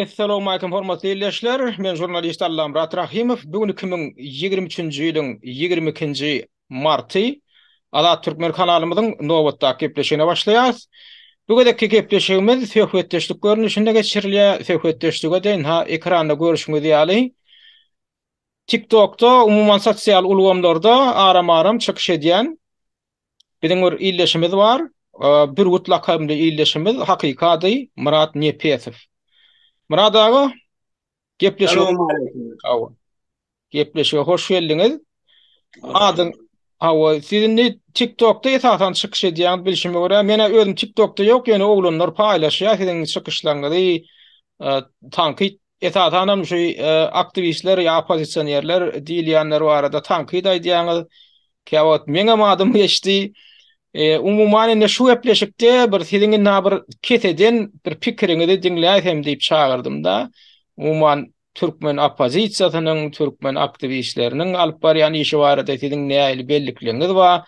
Essalawmalikim hormatly ildeşler! Men žurnalist Allamyrat Rahymow. Bu gün 2023-nji ýylyň 22-nji marty. Azat Türkmen kanalymyzyň nobatdaky gepleşigine başlaýarys. Bu gezekki gepleşigimiz söhbetdeşlik görnüşinde geçirilýär. Söhbetdeşlige-de ynha ekranda görşüňiz ýaly TikTokda, umuman sosial ulgamlarda aram-aram çykyş edýän Biziň bir ildeşimiz bar. Bürgüt lakamly ildeşimiz, hakyky ady Myrat Nepesow. Myrat aga, gepleşige Hawa. Gepleşige hoş geldiňiz. Adyň Hawa, siz indi TikTokda esasan çykyş edýäňiz bilşime görä. Men-ä özüm TikTokda ýok, ýöne oglanlar paýlaşýar siziň çykyşlaryňyzy, tankyt esasanam şu aktiwistler ýa oppozisionerler diýilýänler barada tankyt aýdýaňyz. Käwagt meňem adym geçdi. Umuman indi şu gepleşikde bir siziň indi bir keseden bir pikiriňizi diňläýsem diýip çagyrdym-da. Umuman türkmen oppozisiýasynyň, türkmen aktiwistleriniň alyp barýan işi barada siziň nähili bellikleriňiz bar?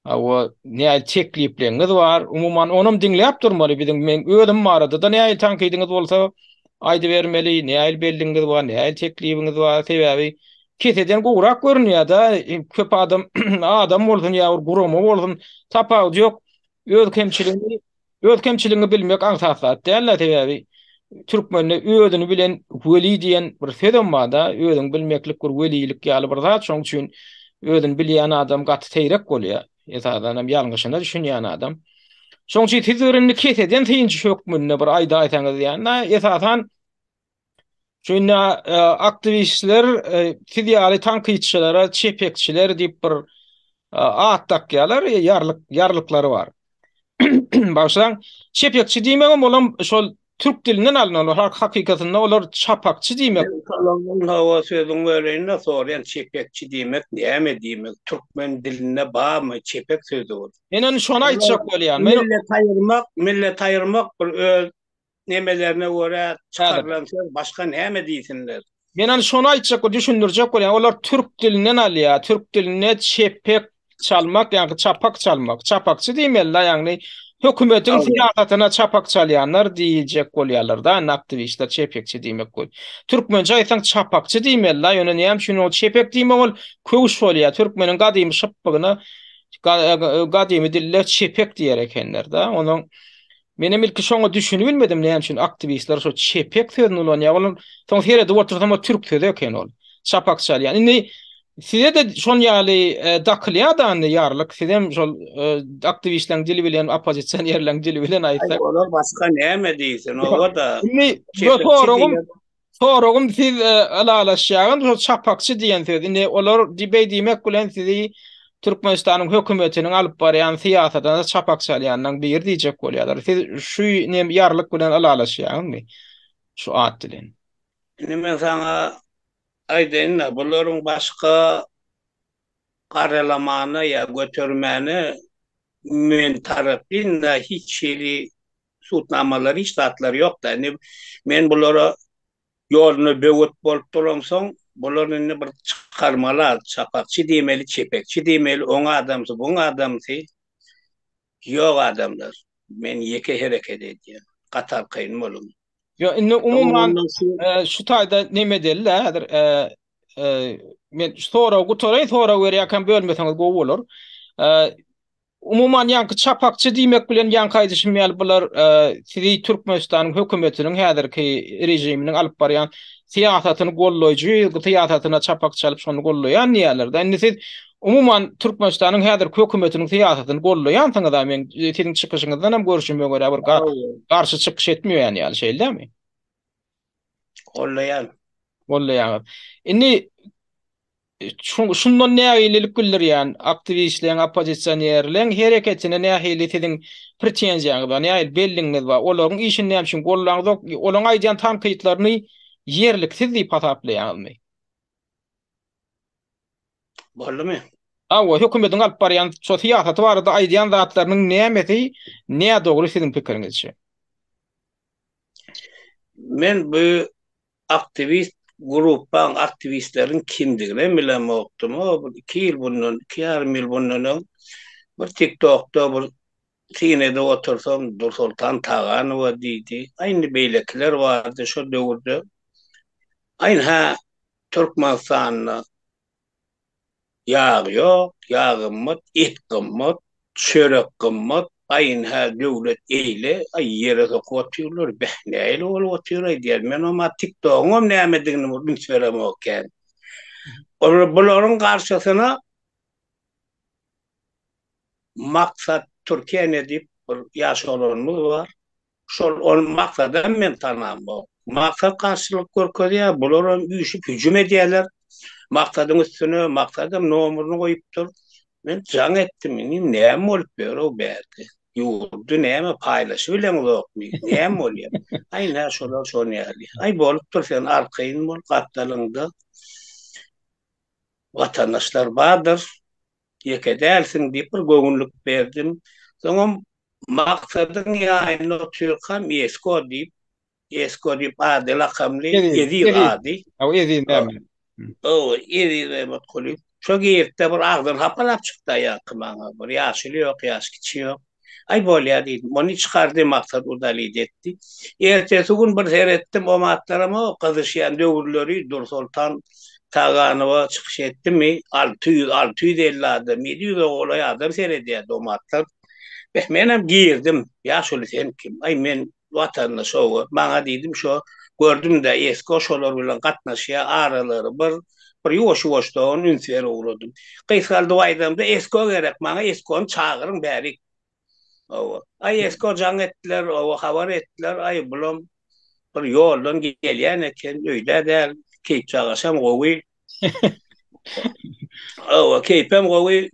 Hawa, nähili teklipleriňiz bar? Umuman onam diňläp durmaly biziň men özüm barada-da nähili tankydyňyz bolsa aýdybermeli, nähili belligiňiz bar, nähili teklibiňiz bar? Sebäbi keseden gowrak görünýär-de, köp adam adam bolsun ýa bir gurama bolsun, tapawudy ýok. Öz kemçiligini, öz kemçiligiňi bilmek aňsat zat däl-de, sebäbi türkmende özüni bilen weli diýen bir sözem bar-da, özüňi bilmeklik bir welilik ýaly bir zat, şonuň üçin özüni bilýän adam gaty seýrek bolýar, esasanam ýalňyşyna düşünýän adam. Şonuň üçin siz bir indi keseden synçy hökmünde bir aýdaýsaňyz diýende, esasan Şu indi aktiwistler siz ýaly tankytçylara çepekçiler diýip bir at dakýarlar, ýarlyk ýarlyklary bar. Bagyşlaň, çepekçi diýmegem olam şol türk dilinden alnan, hakykatynda olar çapakçy diýmek. Hawa sözüň böleýin-de soraýan çepekçi diýmek näme diýmek? Türkmen dilinde barmy çepek sözi ol? Men ony şony aýtjak bolýan. Millet aýyrmak, millet aýyrmak bir öz nemelerine görä çykarylan söz başga näme diýsinler. Men ony şony aýtjak we düşündirjek bolýan. Olar türk dilinden alýar. Türk dilinde çepek çalmak, ýagny çapak çalmak. Çapakçy diýmeli-de, ýagny hökümetiň syýasatyna çapak çalýanlar diýjek bolýarlar-da, indi aktiwistler çepekçi diýmek bol. Türkmençe aýtsaň çapakçy diýmeli-de, ýöne näme üçin ol çepek diýmek ol köwüş bolýar. Türkmeniň gadymy şypbygyna gadymy dilde çepek diýer ekenler-de. Onuň Menem ilki şoňa düşünibilmedim näme üçin aktiwistler şo çepek sözüni ulanýar. Olar soň seredip otursam o türk sözi eken ol. Çapak çalýan. Indi size-de şon ýaly e, dakylýar-da indi ýarlyk. Sizem şol e, aktiwistleriň dili bilen, oppozisionerleriň dili bilen aýtsak. Olar başga näme diýsin, oba-da. Indi bu soragym Soragym siz ylalaşýaňyz şol çapakçy diýen söz indi olar beý diýmek bilen sizi Türkmenistanyň hökümetiniň alyp barýan syýasatyna çapak çalýanlaň biri diýjek bolýarlar. Siz şu nem ýarlyk bilen ylalaşýaňyzmy? Şu at bilen. Indi men saňa aýdaýyn-da, bularyň başga garalamana ýa götermäne men tarapyn-da hiç hili Sudnamalary hiç zatlary ýok-da. Indi men bulara ýoluna böwet bolup duramsoň, bular indi bir çykarmaly, çapakçy diýmeli, çepekçi diýmeli, oň adamsy, buň adamsy. Ýok adamlar. Men ýeke hereket edýän. Gaty arkaýyn boluň. Ýok, indi umuman şu taýda neme edeli-de häzir men şu soragy gutaraýyn, sorag berýärkäm bölmeseňiz gowy bolar. Umuman ýaňky çapakçy diýmek bilen ýaňky aýdyşym ýaly bular sizi Türkmenistanyň hökümetiniň häzirki režiminiň alyp barýan syýasatyny gollaýjy, syýasatyna çapak çalyp şony gollaýan diýýärler-de. Indi siz umuman Türkmenistanyň häzirki hökümetiniň syýasatyny gollaýansyňyz-a men siziň çykyşyňyzdan hem görşüme görä bir garşy çykyş etmeýän ýaly şeýle dälmi? Gollaýan. Gollaýaňyz. Indi Şundan nägilelik bildirýän aktiwistleriň, oppozisionerleň hereketine nähili siziň pretenziýaňyz bar, nähili belligiňiz bar? Olaryň işini näme üçin gollaňzok? Olaryň aýdýan tankytlaryny ýerliksiz diýip hasaplaýaňyzmy? Boldumy? Hawa, hökümetiň alyp barýan şo syýasaty barada aýdýan zatlarynyň nämesi nädogry siziň pikiriňizçe? Men bu Aktiwist gruppaň aktiwistleriň kimdiginem bilemokdym. O bir 2 ýyl bundan, 2 ýarym ýyl bundan öň bir TikTokda bir Syn edip otursam, Dursoltan Taganowa diýdi. Aý indi beýlekiler bardy şo döwürde. Aý hä Türkmenistanda ýag ýok, ýag gymmat, et gymmat, çörek gymmat, aý indi hä döwlet eýle, aý ýere sokup otyrlar, beh nähili bolup otyr-aý diýýän. Men oma TikTogyňam nämedigini bir üns beremok kän. Bularyň garşysyna Maksat Türkene diýip bir ýaş oglanymyz bar. Şol ol Maksadam men tanamok. Maksat garşylyk görkezýär, bularam üýşüp hüjüm edýärler. Maksadyň üstüne, Maksadam nomerini goýupdyr. Men jaň etdim, inim näme bolup ýör-ow bärde? Ýurdy näme paýlaşybileňzokmy? Näme bolýar? Aý nä şolar şon ýaly. Aý bolupdyr sen arkaýyn bol gapdalyňda watandaşlar bardyr. Ýeke dälsiň diýip bir göwünlik berdim. Soňam Maksadyň ýanynda otyrkam Esko diýip, Esko diýip ady lakamly Eziz ady. Hawa Eziz näme? Hawa Eziz Mämmetgulyýew. Şo giripde bir agzyny hapalap çykdy aýaky maňa. Bir ýaşuly ýok, ýaş kiçi ýok. Aý bolýa diýdim. Ony çykardy Maksat udalit etdi. Ertesi gün bir seretdim o matlaram o gyzyşýan döwürleri Dursoltan Taganowa çykyş etdimi 600, 650 adam, 700-e golaý adam seredýärdi o matlar. Beh menem girdim. Ýaşuly sen kim? Aý men watandaş owa. Maňa diýdim şo gördüm-de Esko şolar bilen gatnaşýar aralary bir bir ýuwaş-ýuwaşdan üns berip ugradym. Gysgaldyp aýdamda Esko gerek maňa Eskony çagyryň bärik. Hawa. Aý Esko jaň etdiler, hawa habar etdiler, aý bulam bir ýoldan gelýän eken, öýde däl, keýpjagaşam gowy. Hawa, keýpem gowy.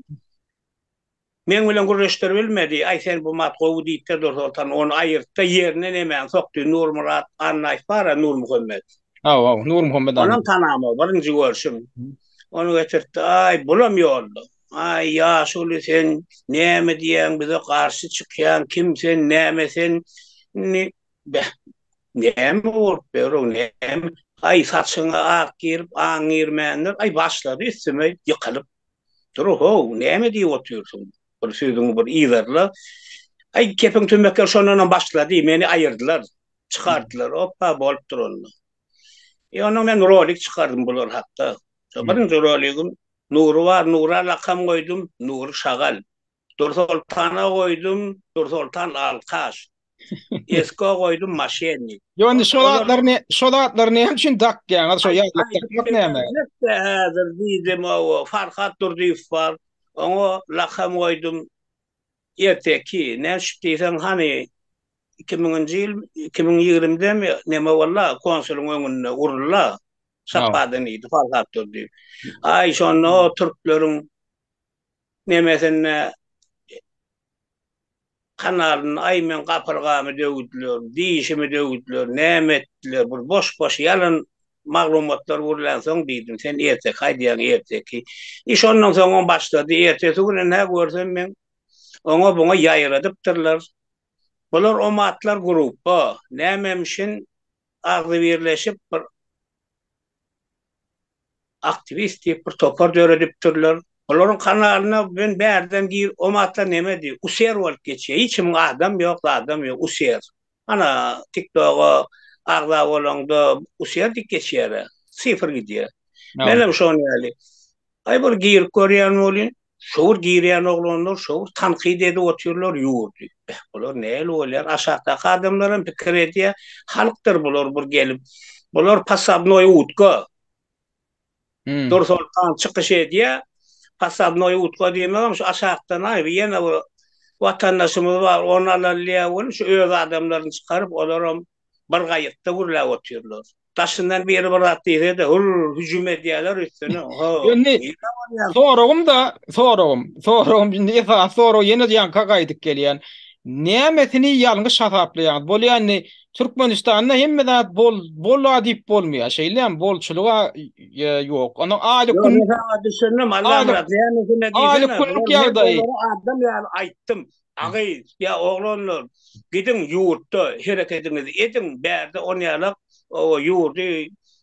Meň bilen gürleşdiribilmedi. Aý sen bu mat gowy diýipdir Dursoltan ony aýyrtda ýerine nemäni sokdy Nurmyrat Annaýew bar-a Nurmuhammet. Hawa, hawa, Nurmuhammet Annaýew. Onam tanamok, birinji görşüm. Ony getirtdi. Aý, bulam ýolda. Aý, ýaşuly sen näme diýýäň, bize garşy çykýaň, kim sen, näme sen? Indi, beh, näme bolup ýör-ow, näme? Aý, saçyňa ak girip, aň girmändir. Aý, başlady üstüme ýykylyp. Dur how, näme diýip otyrsyň? Bir sözüňi bir yzarla. Aý, kepiň tümekleri şondanam başlady, meni aýyrdylar, çykardylar. Oppa, bolupdyr onda. E, ondan men rolik çykardym bular hakda. Şo birinji roligim Nury bar, Nura lakam goýdum, Nury şagal. Dursoltana goýdum, Dursoltan alkaş. Esko goýdum, maşennik. Ýok, indi şol atlary ne, şol atlary näme üçin dakýaňyz? Şo ýazlyk dakmak näme? Häzir diýdim, hawa, Farhat Durdyýew bar. Oňa lakam goýdum, Erteki. Näme üçin diýseň, hany 2000-nji ýyl, 2020-demi neme boldy, konsulyň öňünde uruldy. Şapbadan iýdi Farhat Durdyýew. Aý, şonda o türkleriň nemesinde kanalynda aý meň gapyrgamy döwdüler, dişimi döwdüler, näme etdiler, bir boş-boş ýalan maglumatlar gürlänsoň diýdim, sen erteki aýdýaň, erteki. I şondan soňam başlady, ertesi gün ine görsem men oňa-buňa ýaýradypdyrlar. Bular omatlar grupba, nämemişin agzybirleşip bir Aktiwist diýip bir topar döredipdirler. Olaryň kanalyna men bärden gir, omatlar neme diý, user bolup geçýär. Hiç kimiň adam ýok, zadam ýok, user. Ana, TikToga agza bolaňda user diýip geçýär-ä. Sifr gidýär. Menem şoň ýaly. Aý bir girip görýän welin, şo bir girýän oglanlar şo bir tankyt edip otyrlar ýurdy. Beh, bular nähili bolýar? Aşakdaky adamlaram pikir edýär, halkdyr bular bir gelip. Bular posadnoý utka. Dursoltan çykyş edýär. Posadnoý utka diýmegem şu aşakdan aý ýene bir watandaşymyz bar, ony alaly diýýär welin, şu öz adamlaryny çykaryp, olaram bir gaýykda gürläp otyrlar. Daşyndan biri bir zat diýse-de, hür, hüjüm edýärler üstüne. Ho, Indi nirä barýaň? soragym-da, soragym, soragym indi esasy sorag ýene ýaňka gaýdyp gelýän. Nämesini ýalňyş hasaplaýaňyz? Bolýa indi Türkmenistanda hemme zat bol, bol-a diýip bolmaýar. Şeýlemi? Bolçulyg-a ýok. Onuň aýlyk Ýok, gün men saňa düşündim, aýlyk Allamyrat, nämesine aýlyk diýsene, günlük bular men ýagdaýy. olara adam ýaly aýtdym. Agy, ýa oglanlar, gidiň ýurtda herekediňizi ediň, bärde onýalak ýurdy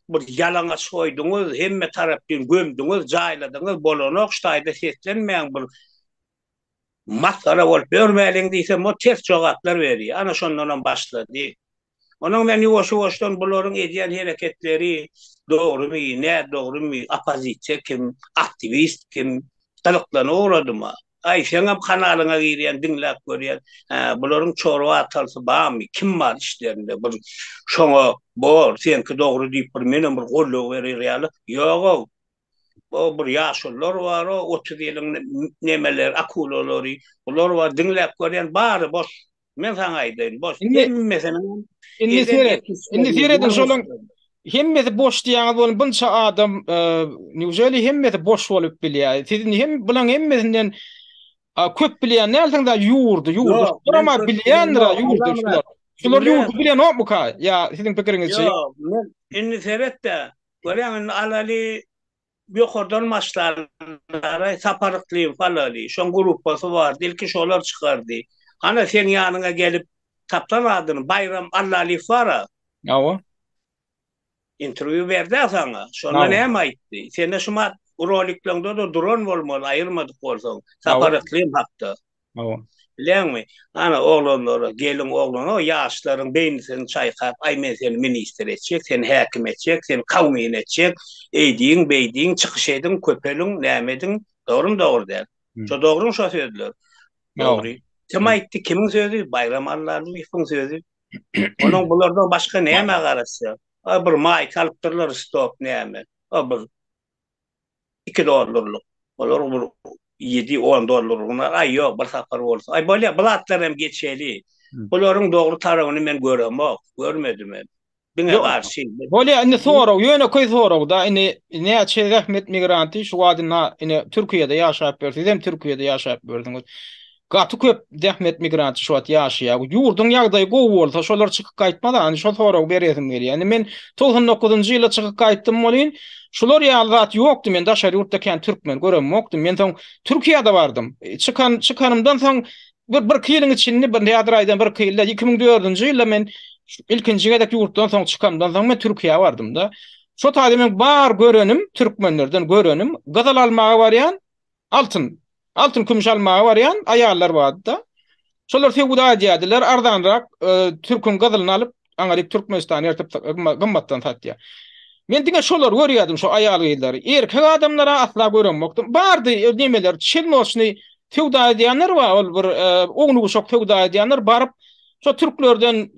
bir ýalaňaç goýduňyz, hemme tarapdan gömdüňiz, jaýladyňyz, bolanok, şu taýda seslenmäň bir. Masgara bolup ýörmäliň diýsem, o ters jogaplar berýär. Ana şondanam başlady. Onuň men ýuwaş-ýuwaşdan bularyň edýän hereketleri dogrumy, nädogrumy, oppozisiýa kim, aktiwist kim, gyzyklanyp ugradym-a. Aý, seňem kanalyňa girýän, diňläp görýän. Hä, bularyň çorba atalsy barmy, kim bar içlerinde bir şoňa bor, seňki dogry diýip bir menem bir goldaw berer ýaly. Ýog-ow. O bir ýaşulular bar, o 30 ýylyň nemeleri, akulalary, bular bar, diňläp görýän, bary boş. Men saňa aýdaýyn, boş. Indi Hemmesiniň indi eden seret, indi etmişleri serediň şolaň ýalňyşlary. hemmesi boş diýýäňiz bolun bunça adam e, newželi hemmesi boş bolup bilýär. Siz indi hem bulaň hemmesinden a, köp bilýän dälsiňiz a ýurdy, ýurdy. Ýok, Şular men ama köp bilýändir a bilemok, ýurdy Allamyrat. şular. Şular Diňle. ýurdy bilenokmyka? Ýa siziň pikiriňizçe? Ýok, men indi seret-de, görýäň indi alaly Ýokardan başlarlar, Sapar Yklymow alaly, şoň gruppasy bardy, ilki şolar çykardy. Ana, seň ýanyňa gelip, tapsan adyny, Baýram Allalyýew bar-a. Hawa. Interwýu berdi-ä saňa. Şonda Hawa. näme aýtdy? Sende şumat roliklaňda-da duran bolmaly, aýyrmadyk bolsaň, Sapar Yklym hakda. Hawa. Bilýäňmi? Ana, oglanlara, geliň oglan, o ýaşlaryň beýnisini çaýkap, aý men seni ministr etjek, seni häkim etjek, seni kawmin etjek, eýdiň, beýdiň, çykyş ediň, köpeliň, näme ediň, dogrymy, dogry däl. Şo dogrymy şo sözler? Dogry. Kim aýtdy, kimiň sözi? Baýram Allalyýewiň sözi. Onuň bulardan başga nämä garaşýar? A bir maýka alypdyrlar, stop näme? A bir 2 dollarlyk. Olar bir 7, 10 dollarlygyna, aý ýok, bir sapar bolsa. Aý bolýar, bu zatlar hem geçeli. Bularyň dogry tarabyny men göremok, görmedim hem. Diňe garşy. Bolýar, indi sorag, ýönekeý sorag-da, indi näçe zähmet migranty şu wagt indi ine Türkiýede ýaşap ýör, siz hem Türkiýede ýaşap ýörsüňiz. Gaty köp zähmet migranty şu wagt ýaşaýar. Ýurduň ýagdaýy gowy bolsa, şolar çykyp gaýtmaz-a, indi şo soragy beresim gelýär. Indi men 99-njy ýylda çykyp gaýtdym welin, şular ýaly zat ýokdy, men daşary ýurtda kän türkmen göremokdym. Men soň Türkiýä-de bardym. Çykan, çykanymdan soň bir, birki ýylyň içinde, bir häzir aýdan birki ýylda, 2004-nji ýylda men ilkinji gezek ýurtdan soň çykamdan soň men Türkiýä bardym-da. Şo taýda meň bar görenim, türkmenlerden görenim, gyzyl almaga barýan, Altyn. Altyn kümüş almaga barýan aýallar bardy-da. Şolar söwda edýärdiler, arzanrak türküň gyzylyny alyp, aňaryk Türkmenistana ertip gymmatdan satýar. Men diňe şolary görýärdim, şo aýal-gyzlary. Erkek adamlara asla göremokdym. Bardy nemeler, çelnoçnyý söwda edýänler bar, ol bir ownuk-uşak söwda edýänler baryp, şo türklerden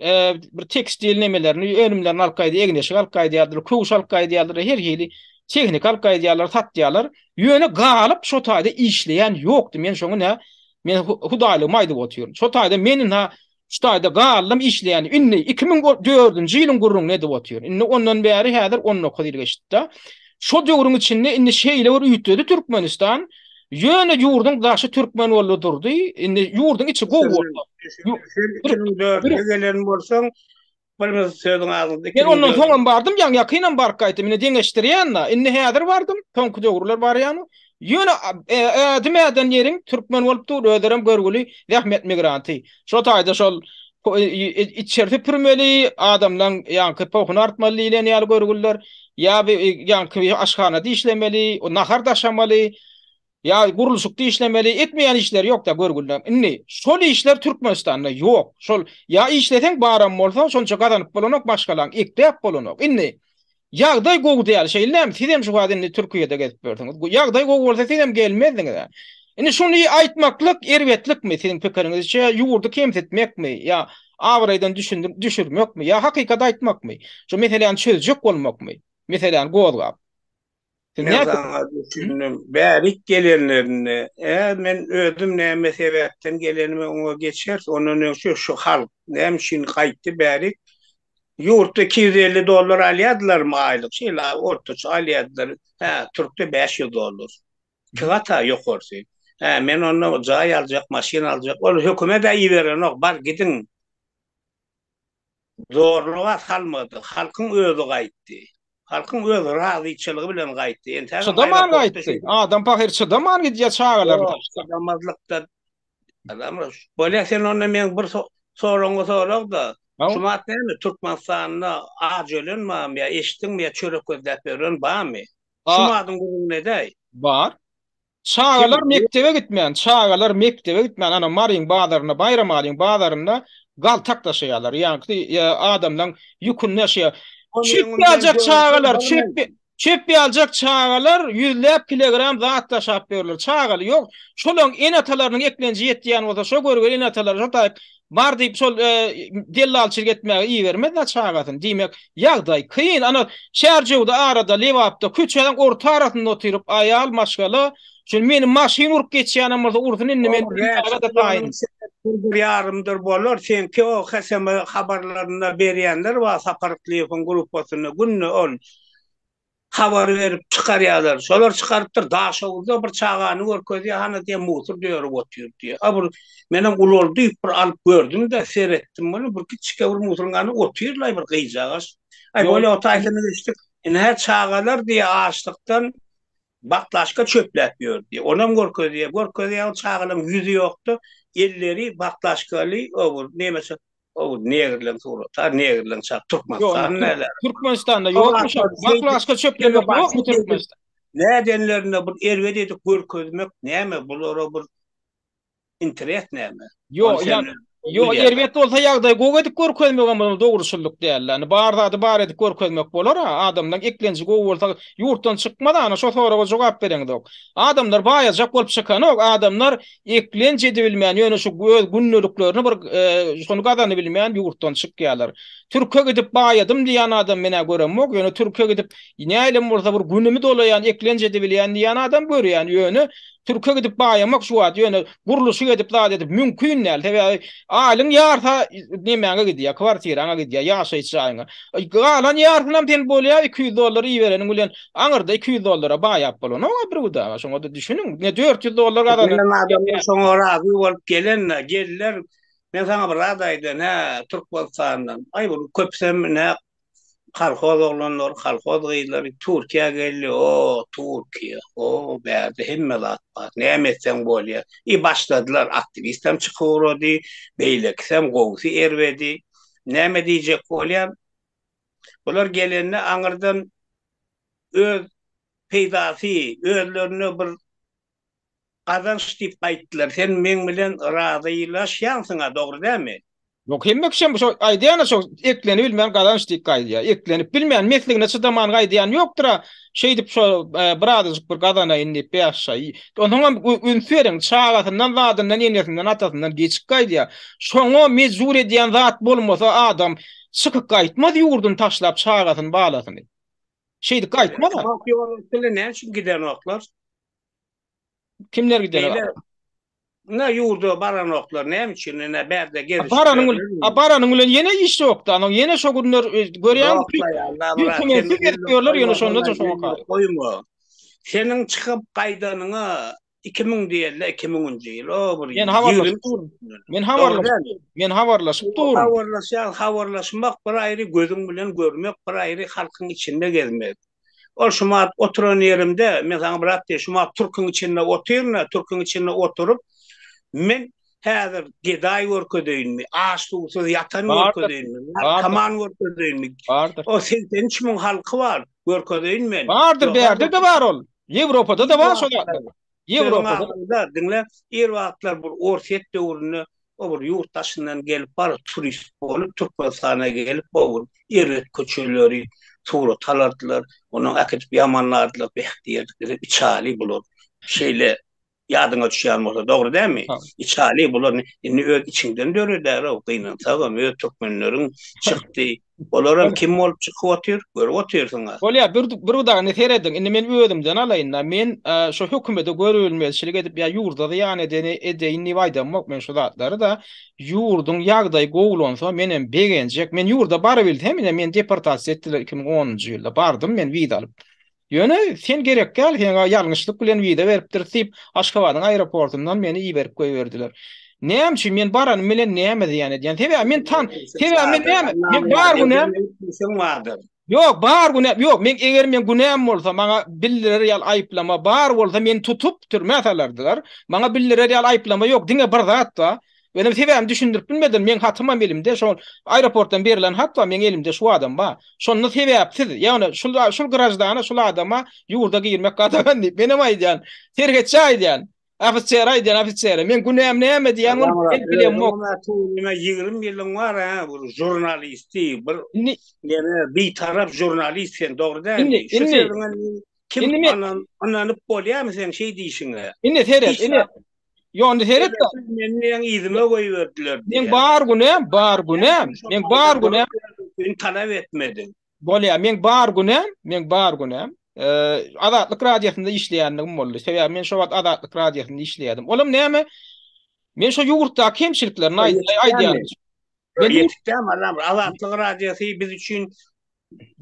bir tekstil nemelerini, önümlerini alyp gaýdýar, egin-eşik alyp gaýdýardylar, köwüş alyp gaýdýardylar, her hili tehnika alyp gaýdýarlar, satýarlar. Ýöne galyp şo taýda işleýän ýokdy. Men şoňa nä men hudaýlygymy aýdyp otyryn. Şo taýda men ynha şu taýda galdym işleýän. Indi 2004-nji ýylyň gürrüňini edip otyryn. Indi ondan bäri häzir 19 ýyl geçdi-de. Şo döwrüň içinde indi şeýle bir üýtgedi Türkmenistan. Ýöne ýurduň daşy türkmen boldy durdy. Indi ýurduň içi gowy bolsa. Sen 2004-de gelen bolsaň, Bir sözüň agzynda Men ondan soňam bardym, ýaňy ýakynam baryp gaýtdym. Indi deňeşdirýän-de. Indi häzir bardym, soňky döwürler barýan. Ýöne ädim äden ýeriň türkmen bolup dur, özlerem görgüli zähmet migranty. Şo taýda şol içeri süpürmeli, adamlaň ýaňky pohuny artmaly diýlen ýaly görgüliler, ýa ýaňky aşhanada işlemeli, nahar daşamaly. Ýa gurluşykda işlemeli, etmeýän işleri ýok-da görgüliler. Indi şol işler Türkmenistanda ýok. Şol ýa işleseň baram bolsa şonça gazanyp bolanok maşgalaň ekläp bolanok. Indi ýagdaý gowy däl şeýle dälmi? Sizem şu wagt indi Türkiýede gezip ýörsüňiz. Ýagdaý gowy bolsa sizem gelmezdiňiz-ä. Indi şuny aýtmaklyk erbetlikmi siziň pikiriňizçe ýurdy kemsitmekmi ýa abraýdan düşürmekmi ýa hakykaty aýtmakmy? Şu meseläni çözjek bolmakmy? Meseläni gozgap. Men saňa düşündim. Bärik gelenlerinde, ä, men özüm näme sebäpden gelenime oňa geçeris, ondan öň şu, şu halk näme üçin gaýtdy bärik? Ýurtda 250 dollar alýardylarmy aýlyk? Şeýle ortaça alýardylar. Hä, türkde 500 dollar. Iki gata ýokarsy. Hä, men onda jaý aljak, maşyn aljak. Ol hökümet-ä iberenok, bar gidiň. Zorluga salmady. Halkyň özi gaýtdy. Halkyň öz razyçylygy bilen gaýtdy. Entägem Çydaman aeroportda gaýtdy. şeýdip. Adam pahyr çydaman gidýär çagalaryny Ýok, taşlap. çydamazlykda adam bolýa sen onda meň bir soragyňa sorag-da. Hawa. Şumat näme Türkmenistanda aç ölen barmy ýa eşitdiňmi ýa çörek gözläp ýören barmy? A Şumadyň gürrüňini edäý. Bar. Çagalar mekdebe gitmän, çagalar mekdebe gitmän, ana Maryň bazarynda, Baýramalyň bazarynda galtak daşaýarlar. Ýaňky adamlaň ýüküni daşaýar. Çöp ýaljak çagalar, çöp çöp ýaljak çagalar ýüzläp kilogram zat daşap ýörler. Çagaly ýok. Şolaň ene-atalarynyň eklenji ýetýän bolsa, şo görgüli ene-atalary şo taýyp bar diýip şol dellalçylyk etmäge ibermez-dä çagasyny. Diýmek, ýagdaý kyn. Ana, Çärjewde arada, Lebapda köçäniň orta arasynda oturyp aýal maşgala şol meni maşyn urup geçýänem bolsa ursun indi men çaga-da taýyn. Bir ýarymdyr bolar. Seňki o HSM habarlarynda berýänler bar Sapar Yklyýewiň gruppasynda günde ol Habar berip çykarýarlar. Şolar çykarypdyr. Daşoguzda bir çagany görkezýär, hany diýýär, musur dörüp otyr diýýär. A bir menem ulaldyp bir alyp gördüm-de, seretdim muny, bir kiçijik bir musuryň ýanynda otyr-laý bir gyzjagaş. Aý, bolýa, o taýsyny geçdik. Ine, çagalar diýýär, açlykdan baklaşka çöpläp ýör diýýär. Onam görkezýär. Görkezýär, ol çagalaryň ýüzi ýok-da, elleri baklaşkaly, o bir nemeçe O negrleň suraty, negrleň çap Türkmenistan näler? Türkmenistanda ýokmy şo? Baklaşka çöplemek ýokmy Türkmenistan? Nädenlerinde bir erbet edip görkezmek näme bulara bir interes näme? Ýok, ýa Ýok, erbet bolsa ýagdaý gowy edip görkezmek hem dogruçyllyk däl. Ýani bar zady bar edip görkezmek bolar-a. Adamlaň eklenji gowy bolsa ýurtdan çykmaz ana şo soraga jogap bereňzok. Adamlar baýajak bolup çykanok. Adamlar eklenç edibilmän, ýöne şu öz gündeliklerini bir şony gazanybilmän ýurtdan çykýarlar. Türke gidip baýadym diýýän adam men-ä göremok, ýöne türke gidip nähilem bolsa bir günümi dolaýan, eklenç edibilýän diýýän adam görýän, ýöne türke gidip baýamak şu wagt ýöne gurluşyk edip zat edip mümkin däl. Sebäbi aýlyň ýarsa nemäňe gidýär, kwartiraňa gidýär, ýaşaýyş jaýyňa. Galan ýarsynam sen bolýar 200 dollar ibereniň bilen Aňyrda 200 dollara baýap bolanok-a bir güdaga, şoňa-da düşüniň. Ne 400 dollar gazanan. Gelen adamlar şoňa razy bolup gelende, geldiler, men saňa bir zat aýdaýyn, hä, Türkmenistandan, aý bu köpüsem ine kolhoz oglanlary, kolhoz gyzlary Türkiýä geldi, o, Türkiýe, o, bärde hemme zat bar, näme etseň bolýar. I başladylar, aktiwistem çykyp ugrady, beýlekisem, gowusy, erbedi. Näme diýjek bolýan, Bular gelende aňyrdan öz peýdasy, özlerine bir gazanç diýip gaýtdylar. Sen meň bilen razylaşýansyň-a, dogry dälmi? Ýok, hemme kişem şo aýdýan-a şo eklenibilmän gazanç diýip gaýdýar. Eklenip bilmän, mesligine çydaman gaýdýan ýokdur-a. Şeýdip şo birazajyk bir gazanaýyn diýip bäş aý. Onsoňam üns beriň, çagasyndan, zadyndan, enesinden, atasyndan geçip gaýdýar. Şoňa mejbur edýän zat bolmasa adam Çykyp gaýtmaz ýurduny taşlap çagasyny balasyny. Şeýdip gaýtmaz-a. Halk ýolbaşçylar näme üçin gidenoklar? Kimler gidenok? Ine ýurda baranoklar näme üçin ine bärde gezişip. Baranyň bilen, a baranyň bilen ýene iş ýokda. Onuň ýene şo günler e, görýän hökümetsiz gezip ýörler ýöne şonda-da şoňa goýma. Seniň çykyp gaýdanyňa 2000 diýende 2000-nji ýyl o bir Men habarlaşyp durun. Men habarlaşyp Men habarlaşyp durun. Habarlaşýan, habarlaşmak bir aýry gözüň bilen görmek, bir aýry halkyň içinde gezmek. Ol şumat oturan ýerimde, men saňa bir zat diýeýin, şumat türküň içinde otyryn-a, türküň içinde oturyp, men häzir gedaý görkezeýinmi, aç-suwsuz ýatan görkezeýinmi, narkoman görkezeýinmi? O 83 müň halky bar, görkezeýin men. Bardyr, bärde-de bar ol. Ýewropada-da bar şo zatlar. Ýewropada. Diňle, ir wagtlar bir Orsýet döwründe o bir ýurt daşyndan gelip bar turist bolup Türkmenistana gelip o bir erbet köçeleri surat alardylar. Ondan äkidip ýamanlardylar. Beh diýerdik biz içaly bular. Şeýle ýadyňa düşýän bolsa dogry dälmi? Içaly bular indi öz içiňden döredärow gynansagam öz türkmenleriň çykdy. Olaram kim bolup çykyp otyr, görüp otyrsyň-a. Bolýar, bir bir dagyny serediň. Indi men özümden alaýyn-da. Men şu hökümete görübilmezçilik edip ýa ýurda zyýan edeni edeýin diýip aýdamok men şu zatlary-da. Ýurduň ýagdaýy gowulansa menem begenjek. Men ýurda barabilsem ine meni deportasiýa etdiler 2010-njy ýylda. Bardym men wiza alyp. Ýöne sen gerek däl, seňa ýalňyşlyk bilen wiza beripdiris diýip, Aşgabadyň aeroportundan meni iberip goýberdiler. Näme üçin men baranym bilen näme zyýan edýän? Sebäbi men tan, sebäbi men näme, men bar günäm Ýok, bar günäm, ýok, men eger men günäm bolsa, maňa bildirer ýaly aýyplama bar bolsa, meni tutup türmä salardylar. Maňa bildirer ýaly aýyplama ýok, diňe bir zat bar. Özem sebäbini düşündirip bilmedim. Meň hatymam elimde, şol aeroportdan berlen hat bar, meň elimde şu adam bar. Şonda sebäpsiz, ýagny şul şul graždana, şul adama ýurda girmek gadagan diýip, menem aýdýan, serhetçä aýdýan, ofisere aýdýan, ofisere, meň günäm näme diýýän, ony men bilemok. Özüňem 20 ýylyň bar, hä, bir žurnalisti, bir neme, bitarap žurnalist sen, dogry dälmi? Indi, Şu indi, sözüňe kim indi men, ynanyp bolýarmy seň şeý diýşiňe? Indi seret, indi, Ýok, indi seret. Meni meň yzyma goýberdiler diýýär. Meň bar günäm, bar günäm, meň bar günäm. Sen talap etmediň. Bolýar, meň bar günäm, meň bar günäm. Azatlyk radiosynda işleýänligim boldy. Sebäbi men şo wagt Azatlyk radiosynda işleýärdim. Olam näme? Men şo ýurtdaky kemçiliklerini aýdýan. Men ýetikdämi Allam? Azatlyk radiosy biz üçin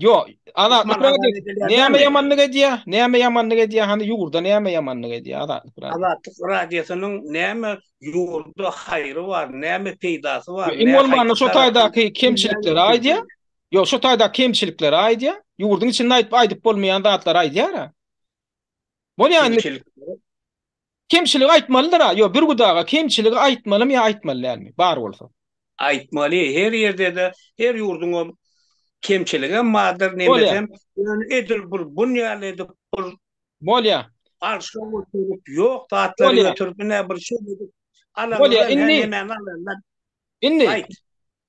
Ýok, Azatlyk radiosy näme ýamanlyk edýär? Näme ýamanlyk edýär? Hany ýurda näme ýamanlyk edýär Azatlyk radiosy? Azatlyk radiosynyň näme ýurda haýry bar, näme peýdasy bar? Iň bolmanda şo taýdaky kemçilikleri aýdýar. Ýok, şo taýdaky kemçilikleri aýdýar. Ýurduň içinde aýdyp aýdyp bolmaýan zatlary aýdýar-a. Bolýar indi. Kemçiligi aýtmalydyr-a. Ýok, Bürgüt aga, kemçiligi aýtmalymy ýa aýtmaly dälmi? Bar bolsa. Aýtmaly. Her ýerde-de, her ýurduňam kemçiligem bardyr, nemesem. Ýöne edil bir bun ýaly edip bir Bolýa. Arşa göterip, ýok zatlary göterip, ine bir şey edip, Bolýa, indi nemäni alandan Indi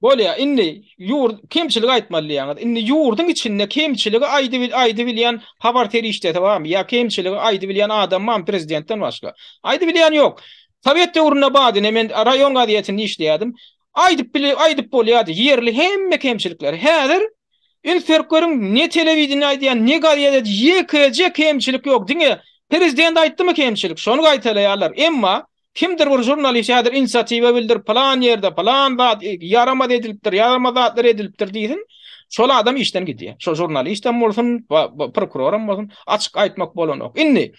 Bolýa, indi ýurt kemçiligi aýtmaly diýýäňiz. Indi ýurduň içinde kemçiligi aýdyp aýdybilýän habar serişdesi barmy ýa kemçiligi aýdybilýän adam barmy prezidentden başga? Aýdybilýän ýok. Sowet döwründe bardy, ine men raýon gazetinde işleýärdim. Aýdyp bile aýdyp bolýardy ýerli hemme kemçilikleri. Häzir üns berip görüň, ne telewideniýe aýdýan, ne gazet ýekeje kemçilik ýok. Diňe prezident aýtdymy kemçilik, şony gaýtalaýarlar. Emma Kimdir bir žurnalist häzir inisiatiwa bildirip pylan ýerde pylan zat ýaramaz edilipdir, ýaramaz zatlar edilipdir diýsin, şol adam işden gidýär. Şol žurnalistem bolsun, prokuroram bolsun, açyk aýtmak bolanok. Indi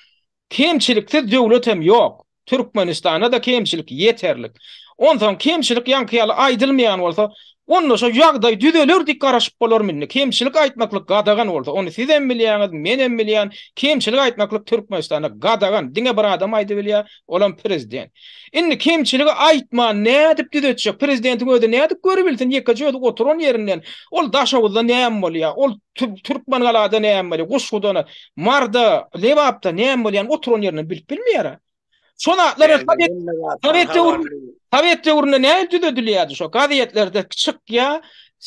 kemçiliksiz döwlet hem ýok. Türkmenistanda-da kemçilik ýeterlik. Onsoň kemçilik ýaňky ýaly aýdylmaýan bolsa, onda şo ýagdaý düzeler diýip garaşyp bolarmy indi? Kemçilik aýtmaklyk gadagan bolsa, ony sizem bilýäňiz, menem bilýän, kemçilik aýtmaklyk Türkmenistanda gadagan, diňe bir adam aýdybilýär, olam prezident. Indi kemçiligi aýtman nädip düzetjek, prezidentiň özi nädip görübilsin, ýekeje özi oturan ýerinden, ol Daşoguzda näme bolýar, ol Türkmengalada näme bolýar, Guşguda, Marda, Lebapda näme bolýany oturan ýerinden bilip bilmeýär-ä. Şo zatlar sowet sowet döwründe sowet döwründe nähili düzedilýärdi şo gazetlerde çykýa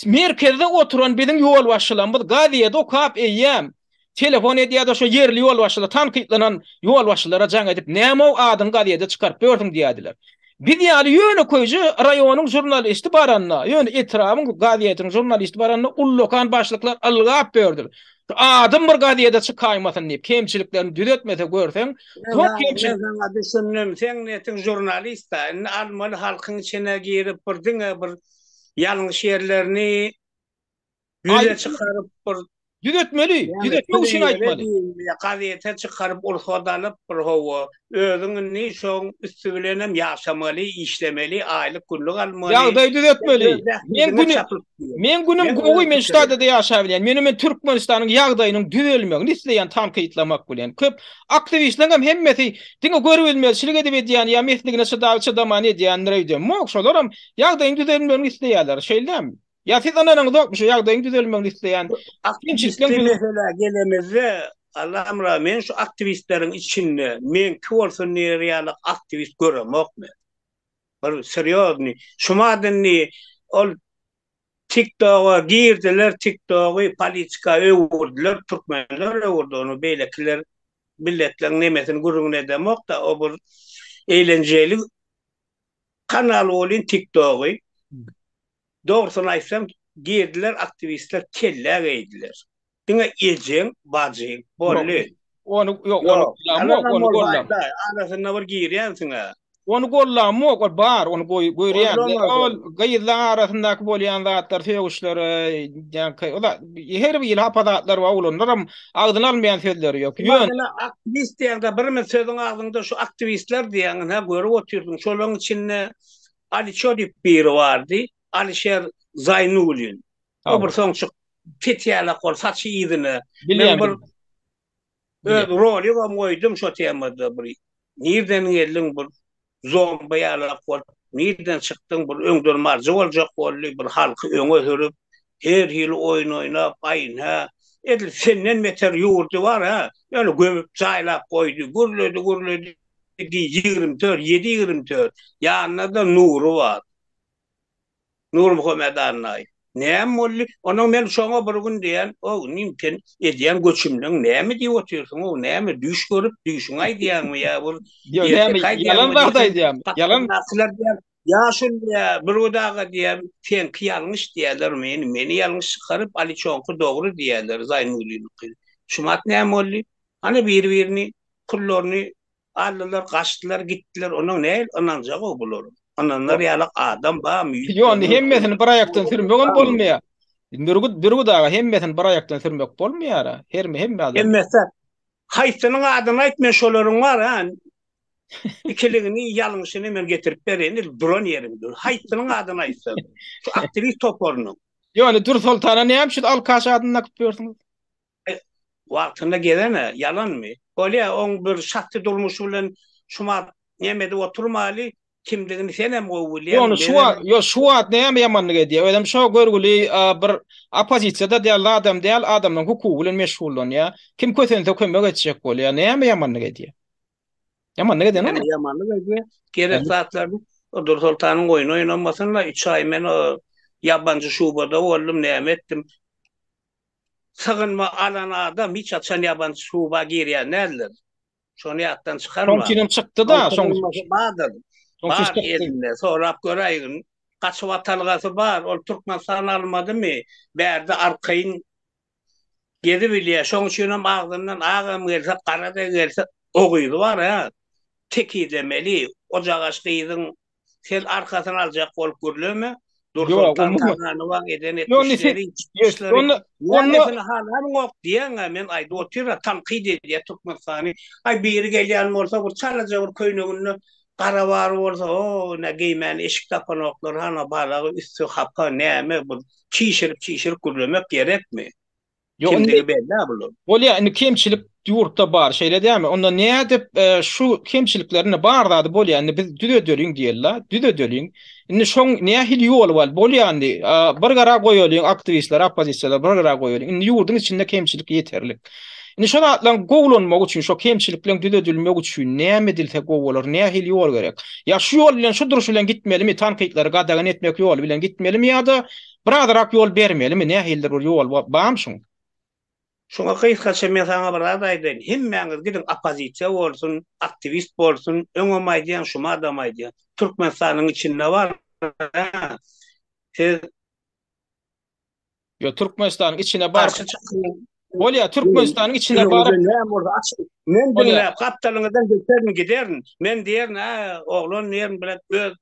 merkezde oturan biziň ýolbaşçylarymyz gazeti okap eýýäm telefon edýärdi şo ýerli ýolbaşçylar tankytlanan ýolbaşçylara jaň edip näme-ow adyňy gazete çykaryp ýörsüň diýýärdiler. Biz ýaly ýönekeýje raýonyň žurnalisti baranda, ýöne etrabyň gazetiniň žurnalisti baranda ullakan başlyklar ylgap ýördüler. Adym bir gazete çykaýmasyn diýip, kemçiliklerini düzetmese görseň, soň kemçilik. Men saňa düşündim, seň netiň žurnalist-a, indi almaly halkyň içine girip bir diňe bir ýalňyş ýerlerini ýüze çykaryp bir Düzetmeli, düzetmek üçin aýtmaly. Gazete çykaryp rugsat alyp bir hawa, özüň indi şoň üsti bilenem ýaşamaly, işlemeli, aýlyk günlük almaly. Ýagdaýy düzetmeli. Men günüm men günüm gowy men şu taýda-da ýaşabilýän. Men men Türkmenistanyň ýagdaýynyň düzelmegini isleýän tankytlamak bilen. Köp aktiwistleriň hem hemmesi diňe görübilmezçilik edip edýän ýa mesligine çydap çydaman edýändir öýdemok. Şolaram ýagdaýyň düzelmegini isleýärler. Şeýle dälmi? Ýa siz ynanyňyzokmy şu ýagdaýyň düzelmegini isleýän Aktiwistli meselä gelemizde Allamyrat men şu aktiwistleriň içinde meňki bolsun diýer ýaly aktiwist göremok men. Bir serýoznyý. Şumat indi ol TikToga girdiler TikTogy politika öwürdiler türkmenler öwürdi ony beýlekiler milletleriň nemesini gürrüňini edemokda o bir eýlenjeli kanal bolyn TikTogy Dogrusyny aýtsam, girdiler aktiwistler kellä geýdiler. Diňe ejeň, bajyň, boldy. Ony ýok, ony gollamok, ony gollam. Arasynda bir girýänsiň-ä. Ony gollamok, ol bar, ony görýän. Ol gyzlaň arasyndaky bolýan zatlar, sögüşler, ýaňky, o zat, her bir hili hapa zatlar bar, oglanlaram agzyna almaýan sözleri ýok. Ýöne aktiwist diýeňde birmi sözüň agzyňda şu aktiwistler diýýäň, ynha görüp otyrsyň, şolaryň içinde Aliço diýip biri bardy. Alişer Zaýnulin. O bir soň çyk petýalak bolup saçy yzyna. Men bir öz roligam goýdum şo temada bir. Nirden geldiň bir zombi ýalak bolup. Nirden çykdyň bir öňdermarjy boljak boldy, bir halky öňe sürüp, her hili oýun oýnap, aý ynha, edil senden beter ýurdy bar hä, ýöne gömüp jaýlap goýdy, gürledi gürledi 24, ýedi 24, ýanynda-da Nury bar. Nurmuhammet Annaýew. Näme boldy? Onuň men şoňa bir gün diýen, O, inim, sen edýän göçümleň näme diýip otyrsyň-ow, näme düýş görüp, düýşüňi aýdýaňmy ýa bir Ýok, näme, ýalan zat aýdýarmy? Ýalan. Gapdaldakylar diýýär, ýaşuly diýýär, Bürgüt aga diýýär, seňki ýalňyş diýýärler meni, meni ýalňyş çykaryp, Aliçoňky dogry diýýärler, Zaýnulliniňki. Şumat näme boldy? Ana bir-birini, pullaryny Aldylar, gaçdylar, gitdiler. Onuň nähili ynanjagy bular? Ynanar ýaly adam barmy? Ýok, indi hemmesini bir aýakdan sürmegem bolmaýar. Bürgüt, Bürgüt aga, hemmesini bir aýakdan sürmek bolmaýar-a. Hermi hemme adam. Hemmesi. Haýsynyň adyny aýt, men şolaryň bar, ha. Ikiligini, ýalňyşyny men getirip bereýin, edil duran ýeriňde. Haýsynyň adyny aýtsaň. Şu aktiwist toparynyň. Ýok, indi Dürsoltana näme üçin alkaş adyny dakyp ýörsüňiz? Wagtynda gezen-ä, ýalanmy? Bolýa, oň bir şahsy durmuşy bilen şumat neme edip oturmaly, kimdigini senem gowy bilýäň, Ýok, şu wagt, ýok, şu wagt näme ýamanlyk edýär? Özem şo görgüli bir oppozisiýada däl, zadam däl, adamlaryň hukugy bilen meşgullanýar. Kim kösense kömek etjek bolýar. Näme ýamanlyk edýär? Ýamanlyk edenok. Näme ýamanlyk edýär? Gerek zatlaryny o Dursoltanyň oýny oýnamasyn-la, üç aý men o ýabanjy şubada boldum, näme etdim? Sygynma alan adam hiç haçan ýabanjy şuba girýän däldir. Şony ýatdan çykarma. Şoň üçinem çykdy-da, şoň bardyr. Bar elinde, sorap göräýgin. Gaçyp atalgasy bar, ol Türkmenistan almadymy, bärde arkaýyn gezibilýär. Şoň üçinem agzyndan agam gelse, gara-da gelse, o gyzy bar-a, tekizlemeli. Ojagaş gyzyň Sen arkasyny aljak bolup gürleme. Dursoltan Taganowaň eden etmişleri, çykyşlary, nämesini halamok diýeňä, men aýdyp otyryn, tankyt edýär Türkmenistany. Aý biri gelýän bolsa bir çalaja bir köýneginde gara bar bolsa, o nä geýmäne eşik tapanoklar, hana balagy üsti hapa, näme bu çişirip çişirip gürlemek gerekmi? Ýok, indi belli bular. Bolýa, indi kemçilik ýurtda bar, şeýle dälmi? Onda nädip e, şu kemçilikler indi bar zady bolýa, indi biz düzedeliň diýeli-la, düzedeliň. Indi şoň nähili ýoly bar? Bolýa indi, bir gara goýalyň aktiwistleri, oppozisiýalary bir gara goýalyň. Indi ýurduň içinde kemçilik ýeterlik. Indi şo zatlaryň gowulanmagy üçin, şo kemçilikleriň düzedilmegi üçin näme edilse gowy bolar, nähili ýol gerek? Ýa şu ýol bilen, şu duruş bilen gitmelimi, tankytlary gadagan etmek ýoly bilen gitmelimi ýa-da Birazrak ýol bermelimi, nähilidir bir ýol barmy şuň? Şuňa gysgaça men saňa bir zat aýdaýyn, hemmäňiz gidiň oppozisiýa bolsun, aktiwist bolsun, öňem aýdýan, şumadam aýdýan, Türkmenistanyň içinde bar, siz Ýok, Türkmenistanyň içine baryp garşy çykyň. Bolýar, Türkmenistanyň içine baryp näme bolsa açyň. Men diňläp, gapdalyňyzdan geçerin, giderin. Men diýerin, hä, oglan diýerin, bilen öz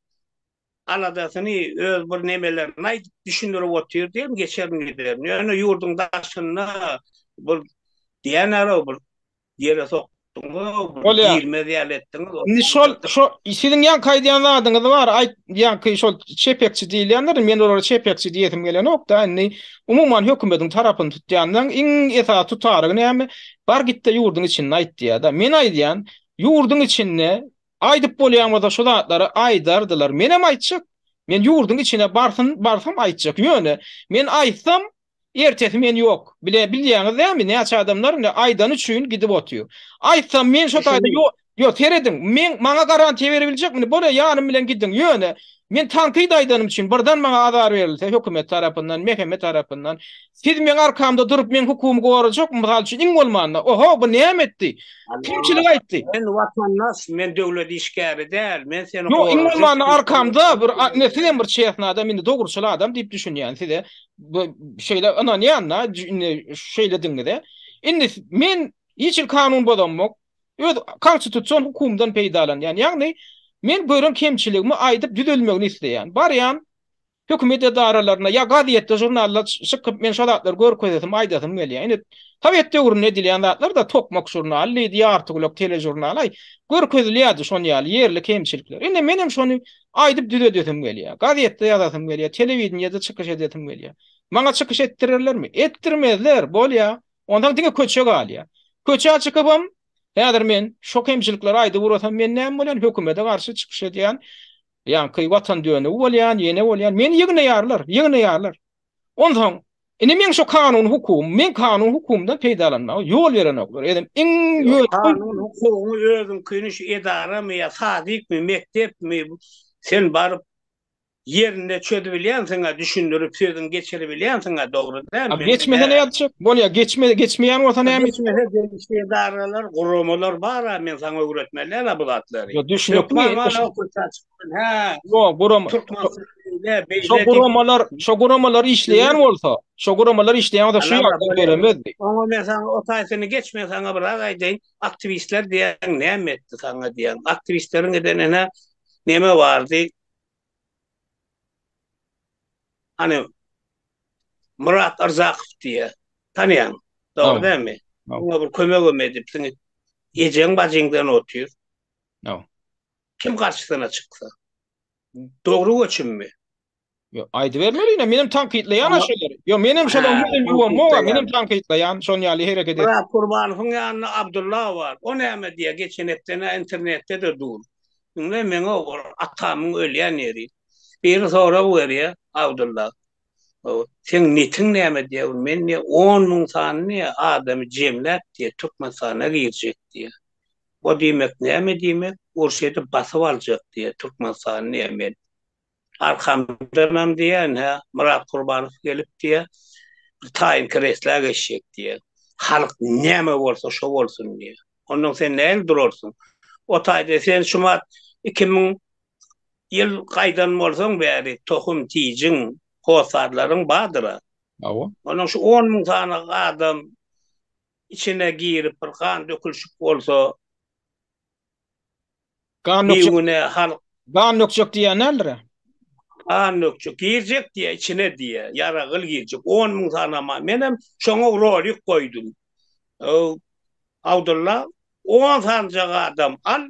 aladasyny, öz bir nemelerini aýdyp, düşündirip otyr diýen, geçerin giderin. Ýöne ýurduň daşynda bir diýen-ä bir ýere sokduňyz, bir girmez ýaly etdiňiz. Indi şol, şo siziň ýaňky aýdýan zadyňyz bar, aýt, ýaňky şol çepekçi diýilýänler, men olara çepekçi diýesim gelenok-da, indi umuman hökümetiň tarapyny tutýanlaryň iň esasy tutarygy näme? Bar git-de ýurduň içinde aýt diýýär-de. Men aýdýan, ýurduň içinde Aýdyp bolýan bolsa şu zatlary aýdardylar. Menem aýtjak. Men ýurduň içine barsyn, barsam aýtjak. Ýöne men aýtsam, ertesi men ýok. Bile bilýäňiz dämi, näçe adamlar indi aýdany üçin gidip otyr. Aýtsam men şo taýda ýok, ýok serediň, men maňa garantiýa berebiljekmi? Bolýa ýanym bilen gidiň. Ýöne men tankyt aýdanym üçin birden maňa azar berilse hökümet tarapyndan, MHM tarapyndan, siz meň arkamda durup meň hukugymy gorajakmy? Mysal üçin iň bolmanda, oho bu näme etdi? Kemçilik aýtdy. Men watandaş, men döwlet işgäri däl, men seni Ýok, iň bolmanda arkamda bir ine sizem bir çesny adam, indi dogruçyl adam diýip düşünýän size. Şeýle ynanýan-da, indi şeýledigiňize. Indi men hiç hili kanun bozamok. Öz konstitusion hukugymdan peýdalanýan. Ýagny men gören kemçiligimi aýdyp düzelmegini isleýän. Barýan, Hökümet edaralaryna ýa gazetde, žurnalda çykyp men şo zatlary görkezesim, aýdasym gelýär. Indi sowet döwründe edilýän zatlar-da Tokmak žurnaly diýdi, Ýartygulak teležurnaly, aý, görkezilýärdi şon ýaly ýerli kemçilikler. Indi menem şony aýdyp düzedesim gelýär. Gazetde ýazasym gelýär, telewideniýede çykyş edesim gelýär. Maňa çykyş etdirerlermi? Etdirmezler, bolýa. Onsoň diňe köçe galýar. Köçä çykybam, häzir men şo kemçilikleri aýdyp ugrasam men näme bolýan? Hökümete garşy çykyş edýän. Ýaňky watan dönügi bolýan, ýene bolýan. Meni ýygnaýarlar, ýygnaýarlar. Onsoň indi meň şo kanuny hukugym, meň kanuny hukugymdan peýdalanmaga ýol berenoklar. Edem iň ýönekeý Kanuny hukugyňy özüňkini şu edaramy ýa sadikmi, mekdepmi sen baryp ýerinde çözübilýänsiň-ä, düşündirip sözüňi geçiribilýänsiň-ä, dogry dälmi? A geçmese nätjek? Bolýa, geçme, geçmeýän bolsa näme? Geçmese degişli edaralar, guramalar bar-a, men saňa öwretmeli däl-ä bu zatlary. Ýok, düşünekli. Hökman mana köçä çykman, hä. Ýok, gurama. Türkmenistan beýle, beýle Şo guramalar, şo guramalar işleýän bolsa, şo guramalar işleýän bolsa şu ýagdaý döremezdi. Oňa men saňa o taýsyny geç, men saňa bir zat aýdaýyn. Aktiwistler diýýäň näme etdi saňa diýýäň. Aktiwistleriň edenine neme bardy? Hany Myrat Arzakow diýýär. Tanýaň. Dogry dälmi? Oňa bir kömegem edipsiň. Ejeň bajyňdan otyr. Kim garşysyna çyksa. Dogry göçümmi? Ýok, aýdybermeli ine, menem tankytlaýan-a şolary. Ýok, menem şolaryň ýüzüni ýuwamok-a, menem tankytlaýan, şon ýaly hereket et. Myrat Gurbanowyň ýanynda Abdylla bar. O näme diýýär, geçen hepde-nä internetde-de dur. Diňle meň ol atamyň ölýän ýeri. Biri sorag berýär Abdylla. Seň netiň näme diýýär. Men diýýär 10 000 sany diýýär adamy jemläp diýýär Türkmenistana girjek diýýär. O diýmek näme diýmek? Orsýeti basyp aljak diýýär Türkmenistany diýýär men. Arkamdanam diýýär ine Myrat Gurbanow gelip diýýär bir taýyn kreslä geçjek diýýär. Halk näme bolsa şo bolsun diýýär. Ondan sen nähili durarsyň? O taýda sen şumat 2000 ýyl gaýdan bolsaň bäri tohum tijiň, hossarlaryň bardyr-a. Hawa. Ondan şu 10 müň sany adam içine girip bir gan dökülşik bolsa, Gan dökjek. Bigünä halk. Gan dökjek diýýän däldir-ä. Gan dökjek. Girjek diýýär, içine diýýär. Ýaragyl girjek. On müň sanama. Menem şoňa rolik goýdum. Abdylla, on sanjak adam al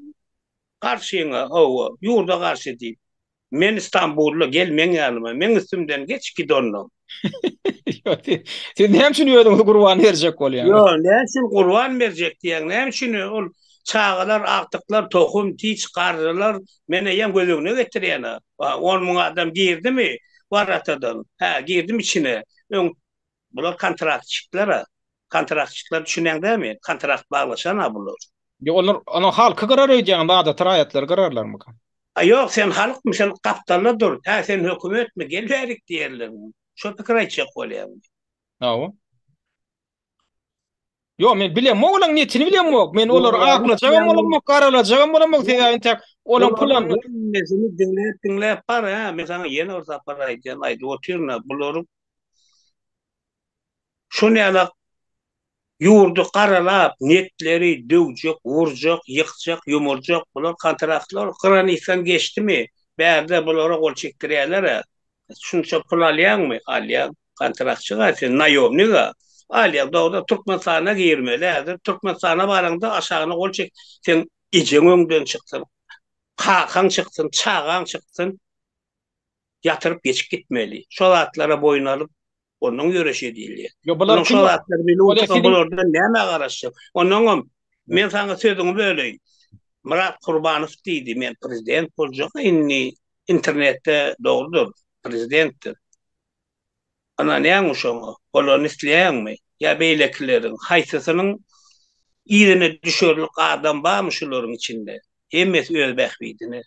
garşyňa, hawa, ýurda garşy diýip. Men Istanbulda, gel meň ýanyma, meň üstümden geç git ondan. Ýok, siz näme üçin özüňizi gurban berjek bolýaňyz? Ýok, näme üçin gurban berjek diýýäň, näme üçin ol çagalar, agtyklar, tohum, tiç, garrylar, men eýýäm göz öňüne getirýän-ä. On müň adam girdimi waratadan, hä, girdimi içine, öň Bular kontraktçikler-a. Kontraktçikler düşünýäň dälmi? Kontrakt baglaşan-a bular. Ýok, olar onuň halky gyrar öýdýäňmi, adaty raýatlary gyrarlarmyka? A ýok, sen halkmy, sen gapdalda dur. Hä, sen hökümetmi, gel bärik diýerlermi? Şo pikir aýtjak bolýarmy? Hawa. Ýok, men bilemok olaň niýetini bilemok. Men olary aklajagam bolamok, garalajagam bolamok, sebäbi entäk olaň pulany Hemmesini diňläp diňläp bar, hä, men saňa ýene bir sapar aýdýan, aýdyp otyryn-a, bulary şon ýalak ýurdy garalap, netleri döwjek, urjak, ýykjak, ýumurjak, bular kontraktlar granisdan geçdimi, bärde bulara gol çekdirýärler-ä. Şunça pul alýaňmy? Alýan. Kontraktçy-ga sen, naýomnik-a. Alýaň. Dogry, Türkmenistana girmeli häzir. Türkmenistana baraňda aşagyna gol çek. Seň ejeň öňden çyksyn, kakaň çyksyn, çagaň çyksyn, ýatyryp geçip gitmeli. Şo zatlara boýun alyp, onnoň ýöreş edilýär. Ýok, bular Onnoň şo zatlary bilip otursaň, bulardan nämä garaşjak? Onnoňam, men saňa sözüňi böleýin. Myrat Kurbanow diýdi, men prezident boljak indi Internetde dogrudyr, prezidentdir. Ynanýaňmy şoňa? Bolany isleýäňmi? Ýa beýlekileriň haýsysynyň yzyna düşerlik adam barmy şularyň içinde? Hemmesi öz bähbidine.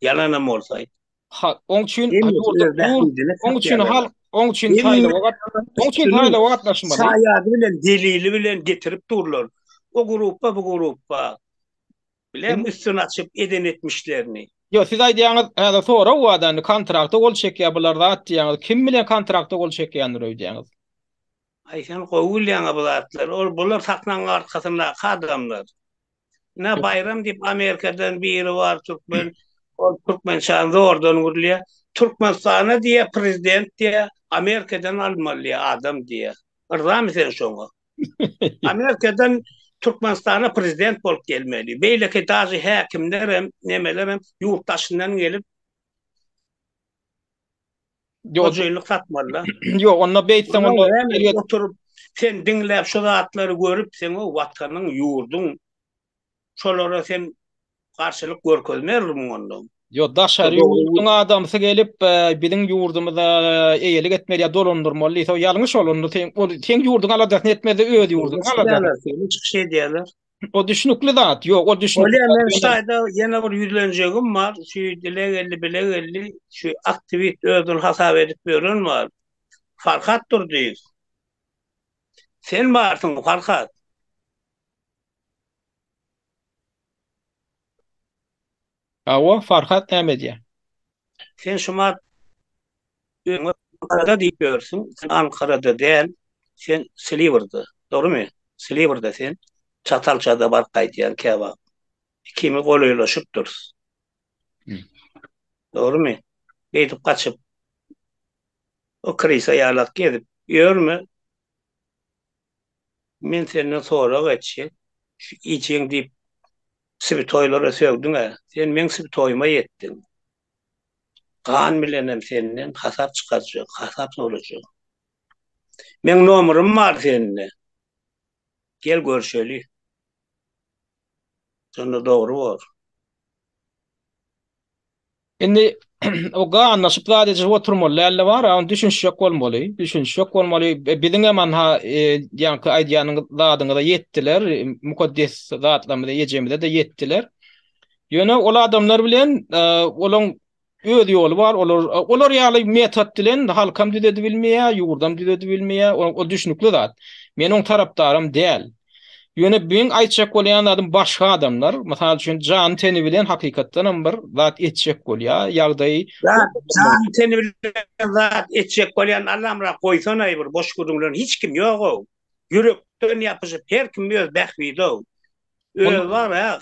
Ýalanam bolsa aýt. Ha, oň üçin Hemmesi öz bähbidine oň üçin çapýarlar. halk, oň üçin saýlawa gat, oň üçin saýlawa gatnaşmaly. Şaýady bilen, delili bilen getirip durlar. O grupba, bu grupba. Bilen üstüni açyp eden etmişlerini. Ýok siz aýdýaňyz häzir sorag barda indi kontrakta gol çekýär bular zat diýýäňiz kim bilen kontrakta gol çekýändir öýdýäňiz. Aý sen gowy bilýäňa bu zatlary ol bular sahnaň arkasyndaky adamlar. Ine Baýram diýip Amerikadan biri bar türkmen ol türkmençäni zordan gürlýär. Türkmenistana diýýär prezident diýýär Amerikadan almaly diýýär adam diýýär. Yrzamy sen şoňa? Amerikadan Türkmenistana prezident bolup gelmeli. Beýleki daži häkimlerem, nemelerem ýurt daşyndan gelip hojaýynlyk satmalylar. Ýok, onda beýtseň onda elbet oturyp sen diňläp şu zatlary görüp seň o watanyň, ýurduň şolara sen garşylyk görkezmermiň onda? Ýok, daşary ýurduň adamsy gelip, biziň ýurdumyza eýelik etmeli ýa dolandyrmaly diýse, o ýalňyş ol. Onda sen ol seň ýurduň aladasyny etmez-de, öz ýurdunyň aladasyny. Şeýle çykyş edýärler. O düşnükli zat. Ýok, o düşnükli. Bolýar, men şu taýda ýene bir ýüzlenjegim bar. Şu dile geldi, bile geldi. Şu aktiwist özüni hasap edip ýören bar. Farhat Durdyýew. Sen barsyň, Farhat. Hawa, Farhat näme edýär? Sen şumat öňe Ankarada diýip ýörsüň, sen Ankarada däl, sen Silibirde, dogrymy? Silibirde sen Çatalçada baryp gaýdýaň käwagt. Ikimiz golaýlaşyp durus. Dogrymy? Beýdip gaçyp, o krisa ýalak gezip ýörme. Men senden sorag etjek. Şu ejeň diýip switoýlara sögdüň-ä. Sen meň switoýyma ýetdiň. Gan bilenem senden hasap çykarjak, hasap sorajak. Meň nomerym bar sende. Gel görşeli. Şonda dogry bor. Indi o ganlaşyp zat edişip oturmaly dälde bar, ony düşünişjek bolmaly, düşünişjek bolmaly. Biziň hem anha ýaňky aýdýanyňyz zadyňyza ýetdiler, mukaddes zatlarymyza, ejemize-de ýetdiler. Ýöne ol adamlar bilen olaň öz ýoly bar, olar olar ýaly metod bilen halkam düzedibilmeýär, ýurdam düzedibilmeýär, o düşnükli zat. Men oň tarapdaram däl. Ýöne meň aýtjak bolýan zadym başga adamlar, mysal üçin, jany-teni bilen hakykatdanam bir zat etjek bolýar, ýagdaýy. Zat, jany-teni bilen zat etjek bolýan Allamyrat goýsanaý bir boş gürrüňlerini hiç kim ýogow. Ýürekden ýapyşyp her kim öz bähbidow. Özi bar-a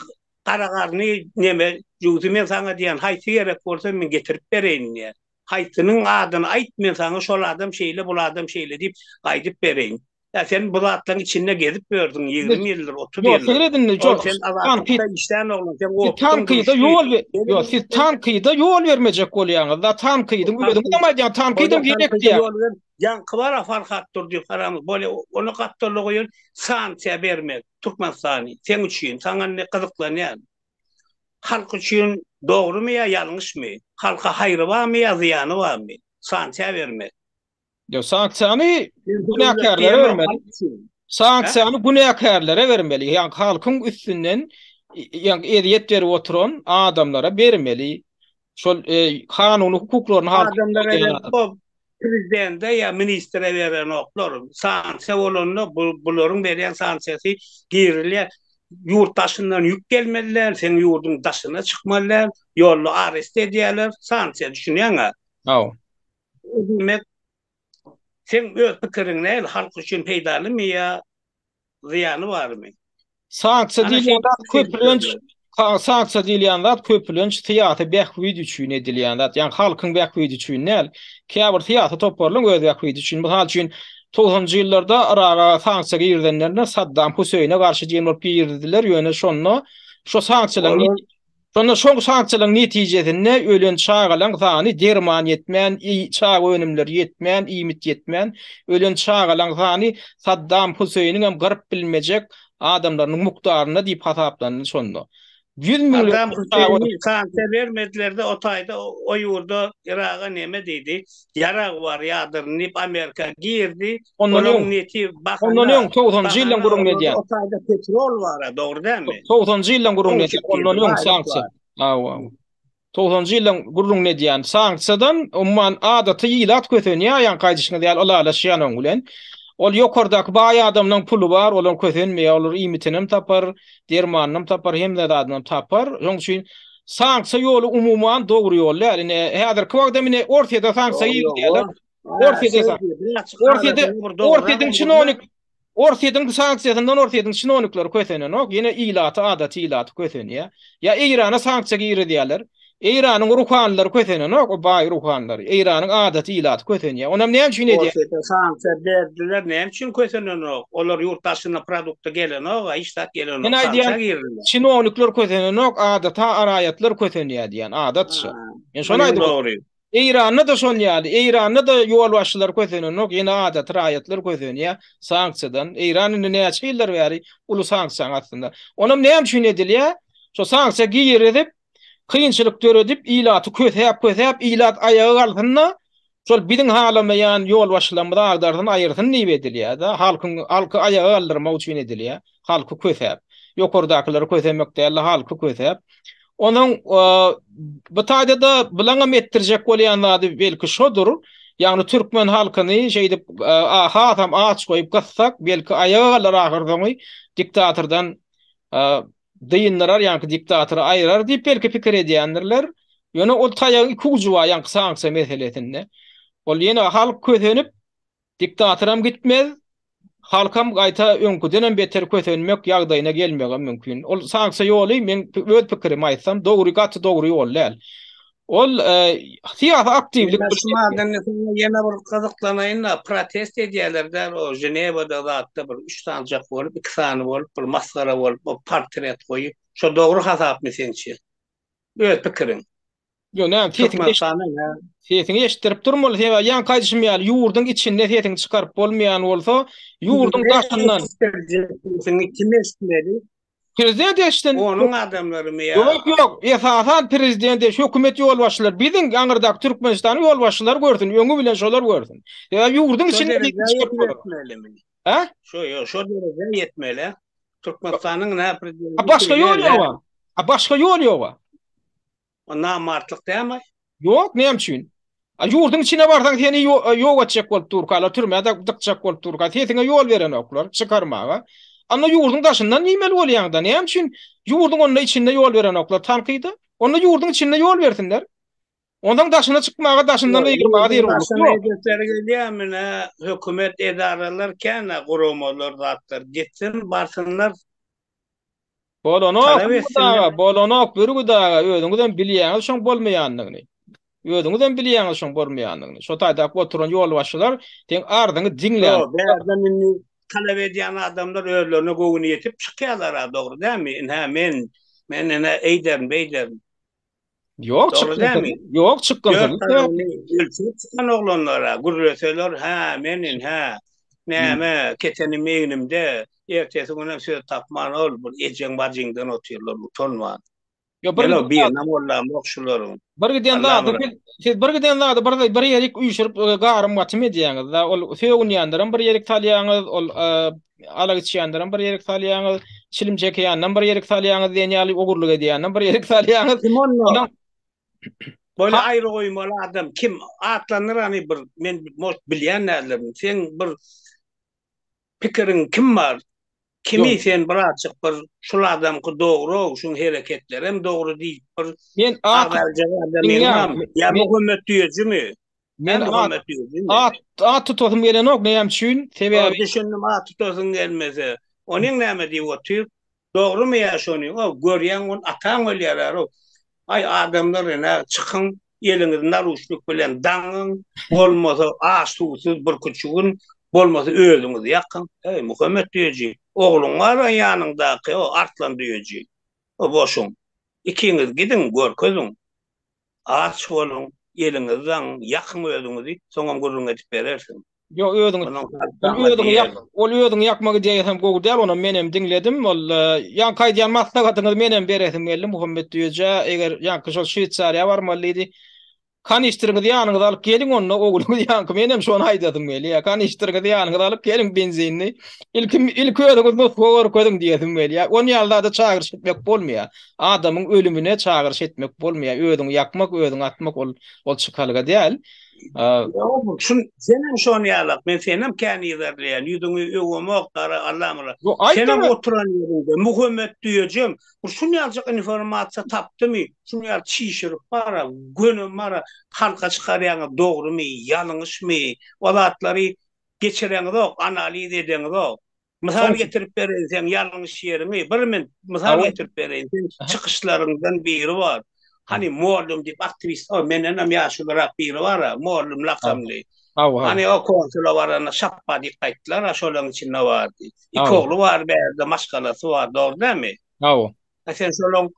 gara garny neme jüwsi men saňa diýýän haýsy gerek bolsa men getirip bereýin diýýär. Haýsynyň adyny aýt men saňa şol adam şeýle bul adam şeýle diýip aýdyp bereýin. Ýa sen bu zatlaryň içinde gezip ýördüň 20 ýyldyr, 30 ýyldyr. Ýok, seret indi, Ol sen Azatlykda işlän oglan, sen Siz tankyda ýol Ýok, siz tankyda ýol bermejek bolýaňyz. Da tankydyň özüňiz hem aýdýaň, tankydam gerek diýýär. Ýaňky bar-a Farhat Durdyýew haramyz, bolýa, ony gapdalda goýan sanksiýa bermek Türkmenistany seň üçin, saňa indi gyzyklanýan. Halk üçin dogrumy ýa ýalňyşmy? Halka haýry barmy ýa zyýany barmy? Sanksiýa bermek. Ýok, sanksiýany günäkärlere bermeli. Sanksiýany günäkärlere bermeli. Ýagny halkyň üstünden ýagny ezýet berip oturan adamlara bermeli. Şol e, kanuny hukuklaryny halk adamlara berip, prezidente ýa ministre berenoklar. Sanksiýa bolanda bu bularyň berýän sanksiýasy girilýär. Ýurt daşyndan ýük gelmeli däl, seň ýurduň daşyna çykmaly däl, ýolda arest edýärler, sanksiýa düşünýäňä? Hawa. Diýmek, seň öz pikiriň nähili, halk üçin peýdalymy ýa zyýany barmy? Sanksiýa diýilýän zat köplenç sanksiýa diýilýän zat köplenç syýasy bähbit üçin edilýän zat. Ýagny halkyň bähbidi üçin däl, käbir syýasy toparlaryň öz bähbidi üçin. Mysal üçin, togsanynjy ýyllarda Yraga sanksiýa girizenlerinde Saddam Hüseýine garşy diýen bolup girizdiler, ýöne şonda şo sanksiýalaryň Şonda şol sanksiýalaryň netijesinde ölen çagalaryň sany derman ýetmän, çaga önümleri ýetmän, iýmit ýetmän ölen çagalaryň sany Saddam Hüseýiniň hem gyryp bilmejek adamlarynyň mukdarynda diýip hasaplandy şonda. 100 müňlerçe Saddam Hüseýini sanksiýa bermediler-de o taýda o ýurda Yraga neme diýdi, ýarag bar ýadyryn diýip Amerika girdi. Ondan öň, ondan öň togsanjy ýyldan gürrüň edýän. O taýda petrol bar-a, dogry dälmi? Togsanjy ýyldan gürrüň edýän, ondan öň sanksiýa. Hawa. Togsanjy ýyldan gürrüň edýän. Sanksiýadan umuman adaty ilat kösenýär, ýaňky aýdyşyňyz ýaly ylalaşýan oň bilen. Ol ýokardaky baý adamlaň puly bar, olar kösenmeýär, olar iýmitinem tapar, dermanynam tapar, hemme zadynam tapar. Şonuň üçin sanksiýa ýoly umuman dogry ýol däl. Ine, häzirki wagtda ine Orsýete sanksiýa girizýärler. Orsýete Orsýete Orsýetiň çinownik Orsýetiň sanksiýasyndan Orsýetiň çinownikleri kösenenok, ýene ilaty, adaty ilaty kösenýär. Ýa Eýrana sanksiýa girizýärler. Eýranyň ruhanylary kösenenok, o baý ruhanylary. Eýranyň adaty ilaty kösenýär. Onam näme üçin edýär? Orsýete sanksiýa berdiler, näme üçin kösenenok? Olar ýurt daşynda produkta gelenok, hiç zat gelenok. Men aýdýan, çinownikler kösenenok, adaty raýatlar kösenýär diýýän, adatça. Men şony aýdyp. Dogry. Eýranda-da şon ýaly. Eýranda-da ýolbaşçylar kösenenok, ýene adaty raýatlar kösenýär sanksiýadan. Eýran indi näçe ýyllar bäri uly sanksiýanyň astynda. Onam näme üçin edilýär? Şo sanksiýa girizip, Kynçylyk döredip, ilaty kösäp-kösäp, ilat aýaga galsyn-da, şol biziň halamaýan ýolbaşçylarymyzy agdarsyn, aýyrsyn diýip edilýär-de. Halkyň, halky aýaga galdyrmak üçin edilýär. Halky kösäp. Ýokardakylary kösemek däl-de, halky kösäp. Onuň bu taýda-da bulaňam etdirjek bolýan zady belki şodur. Ýagny türkmen halkyny şeýdip hasam aç goýup gyssak, belki aýaga galar ahyrsoňy diktatordan dyndyrar, ýaňky diktatory aýyrar diýip belki pikir edýändirler. Ýöne ol taýagyň iki ujy bar ýaňky sanksiýa meselesinde. Ol ýene halk kösenip, Diktatoram gitmez, halkam gaýta öňküdenem beter kösenmek ýagdaýyna gelmegem mümkin. Ol sanksiýa ýoly meň öz pikirimi aýtsam dogry gaty dogry ýol däl. Ol syýasy aktiwlik Ýene şu maddany soňra ýene bir gyzyklanaýyn-da, protest edýärler däl o Ženewada zatda bir üç sanyjak bolup, iki sany bolup bir masgara bolup o portret goýup. Şo dogry hasapmy seňçe? Öz pikiriň. Ýok, näme sesiňi sesiňi eşitdirip durmaly, sebäbi ýaňky aýdyşym ýaly ýurduň içinde sesiňi çykaryp bolmaýan bolsa, ýurduň daşyndan Sesiňi kim eşitmeli? Prezident eşitsin. Onuň adamlarymy ýa? Ýok, ýok, esasan prezident eş, hökümet ýolbaşçylary, biziň aňyrdaky Türkmenistanyň ýolbaşçylary görsün, öňi bilen şolar görsün. Sebäbi ýurduň içinde sesiňi çykaryp bolar. Hä? Şo, ýok, şo derejä ýetmeli. Türkmenistanyň nä prezidenti? Başga ýol ýok. A başga ýol ýok. O namartlyk dälmi? Ýok, näme üçin? A ýurduň içine barsaň seni ýok etjek bolup durkalar, türmä dykjak bolup durka, sesiňe ýol berenoklar çykarmaga. Onda ýurduň daşyndan diýmeli bolýaňda, näme üçin ýurduň onda içinde ýol berenoklar tankyda? Onda ýurduň içinde ýol bersinler. Ondan daşyna çykmaga, daşyndan gygyrmaga zerurlyk ýok. Daşyna edesleri gelýärmi nä? Hökümet edaralar kän-ä, guramalar, zatlar. Gitsin, barsynlar. Bolanok, Talap Bürgüt aga, bolanok, Bürgüt aga, özüňizem bilýäňiz şoň bolmaýandygyny. Özüňizem bilýäňiz şoň bolmaýandygyny. Şo taýdaky oturan ýolbaşçylar seň arzyňy diňlän. Ýok, bärden indi talap edýän adamlar özlerine göwni ýetip çykýarlar-a, dogry dälmi? Ynha, men, men ine eýderin, beýderin. Ýok çykgynsyz. Ýok çykgynsyz. Ölçüp çykan oglanlara gürleseler, hä, men ynha, näme, ketenim egnimde, ertesi günem söz tapman ol bir ejeň bajyňdan otyrlar utanman. Ýok bir Men birinem gollamok şularyň. Bir giden zady siz bir giden zady bir bir ýerik üýşürip garym gatym edýäňiz-da. Ol sögünýänlerem bir ýerik salýaňyz, ol Alak içýänlerem bir ýerik salýaňyz, çilim çekýänden bir ýerik salýaňyz diýen ýaly ogurlyk edýänden bir ýerik salýaňyz. Kim onda? Böyle aýry goýmaly adam kim? Atlandyr hany bir men может bilýän däldirin. Seň bir pikiriň kim bar? Kimi sen birazjyk bir şul adamky dogry-ow, şuň hereketlerem dogry diýip bir Men agzaljak adamyňam ýa Muhammet Düýejimi? Men at, at, at tutasym gelenok, näme üçin? Sebäbi düşündim, at tutasyň gelmese. Onuň näme diýip otyr? Dogrumy ýa şony? O, görýäň, ony ataň ölýär-ow. Aý, adamlar ine, çykyň, eliňizi naruşnik bilen daňyň, bolmasa aç-suwsuz birküç gün, bolmasa özüňizi ýakyň. Eý, Muhammet düýeji, ogluň bar-a ýanyňdaky, o Arslan düýeji. O boşuň. Ikiňiz gidiň, görkeziň. Aç boluň, eliňizi daňyň, ýakyň özüňizi, soňam gürrüň edip berersiň. Ýok, özüňi ol özüňi ýak, ol özüňi ýakmak ideýasam gowy däl, onam menem diňledim. Ol ýaňky aýdýan maslahatyňyzy menem beresim geldi Muhammet düýejä, eger ýaňky şol Şweýsariýa barmaly diýdi. Kanistriňizi ýanyňyza alyp geliň onda ogluňyz ýaňky menem şony aýdasym gelýär. Kanistriňizi ýanyňyza alyp geliň benzinli. Ilki ilki özüňiz nusga görkeziň diýesim gelýär. On ýaly zada çagyryş etmek bolmaýar. Adamyň ölümine çagyryş etmek bolmaýar. Özüňi ýakmak, özüňi atmak ol ol çykalga däl. Ýok, şun senem şony ýalak. Men senem kän yzarlaýan. Ýüzüňi öwemok, gara Allamyrat. Senem oturan ýeriňde Muhammet düýejem bir şun ýaljak informasiýa tapdymy, şun ýaly çişirip bara, gönem bara halka çykarýaňyz dogrymy, ýalňyşmy, o zatlary geçireňizok, analiz edeňizok. Mysal getirip bereýin seň ýalňyş ýeriňi, bir min mysal getirip bereýin, seň çykyşlaryňdan biri bar. Hany mollum diýip aktiwist, o mendenem ýaşulurak biri bar-a, mollum lakamly. Hany o konsula baranda şapba diýip gaýtdylar-a, şolaryň içinde bardy. Iki ogly bar bärde, maşgalasy bar, dogry dälmi? Hawa. A sen şolaň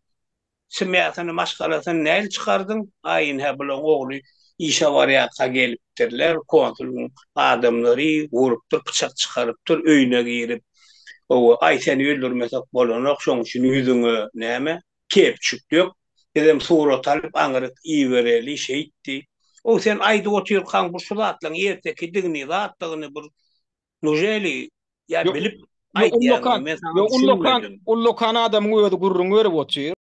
Semýasyny, maşgalasyny nähili çykardyň? Aý, ynha, bulaň ogly işe barýarka gelipdirler, konsulyň adamlary urupdyr, pyçak çykarypdyr, öýüne girip, Hawa, aý, seni öldürmesek bolanok, şoň üçin ýüzüňe, näme, kepçük dök. Bizem surat alyp aňryk ibereli şeýtdi. O sen aýdyp otyrkaň bu şu zatlaryň ertekidigini, zatdygyny bir nujeli ýa bilip aýdýaňmy men saňa düşünmedim. Ullakan adamyň özi gürrüň berip otyr.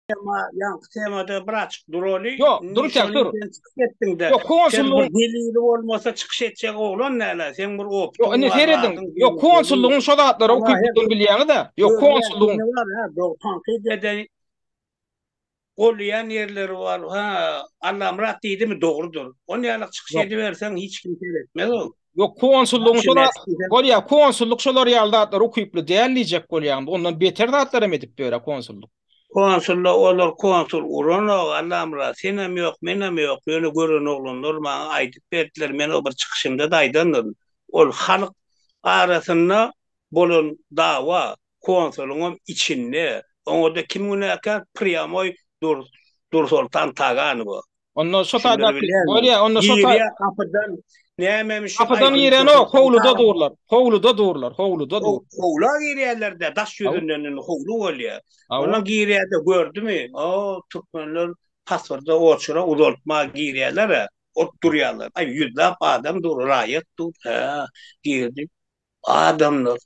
Tema, ýaňky temada birazjyk duraly. Ýok, dur sen, dur. Sen çykyş etdiň-de. Ýok, konsullygyň Sen bir delili bolmasa çykyş etjek oglan däl-ä. Seň bir optyň Ýok, indi serediň. Ýok, konsullygyň şo zatlara ukyplydygyny bilýäňiz-ä. Ýok, konsullygyň. Bar, hä, dogry, tankyt eden golýan ýerleri bar. Hä, Allamyrat diýdimi, dogrudyr. On ýaly çykyş ediberseň hiç kim seretmez ol. Ýok, konsullygyň şo zat, bolýa, konsullyk şolar ýaly zatlara ukyply däl diýjek bolýaň. Ondan beter zatlar hem edip ýör-ä konsullyk. Konsulla olar konsul uranok Allamyrat senem ýok menem ýok ýöne gören oglanlar maňa aýdyp berdiler men o bir çykyşymda-da aýdandyryn ol halk arasynda bolan dawa konsulyňam içinde oňada kim günäkär prýamoý Dursoltan Taganowa Onda şo taýda bolýa, onda şo taý Girýär gapydan nämemiş Gapydan girenok, howluda durlar. Howluda durlar, howluda dur. Howla girýärler-de, daş ýüzünden indi howly bolýar. Onda girýär-de gördümi? O türkmenler pasporta oçura uzaltma girýärler-ä. Ot durýarlar. Aý ýüzläp adam dur, raýat dur. Hä, girdi. Adamlar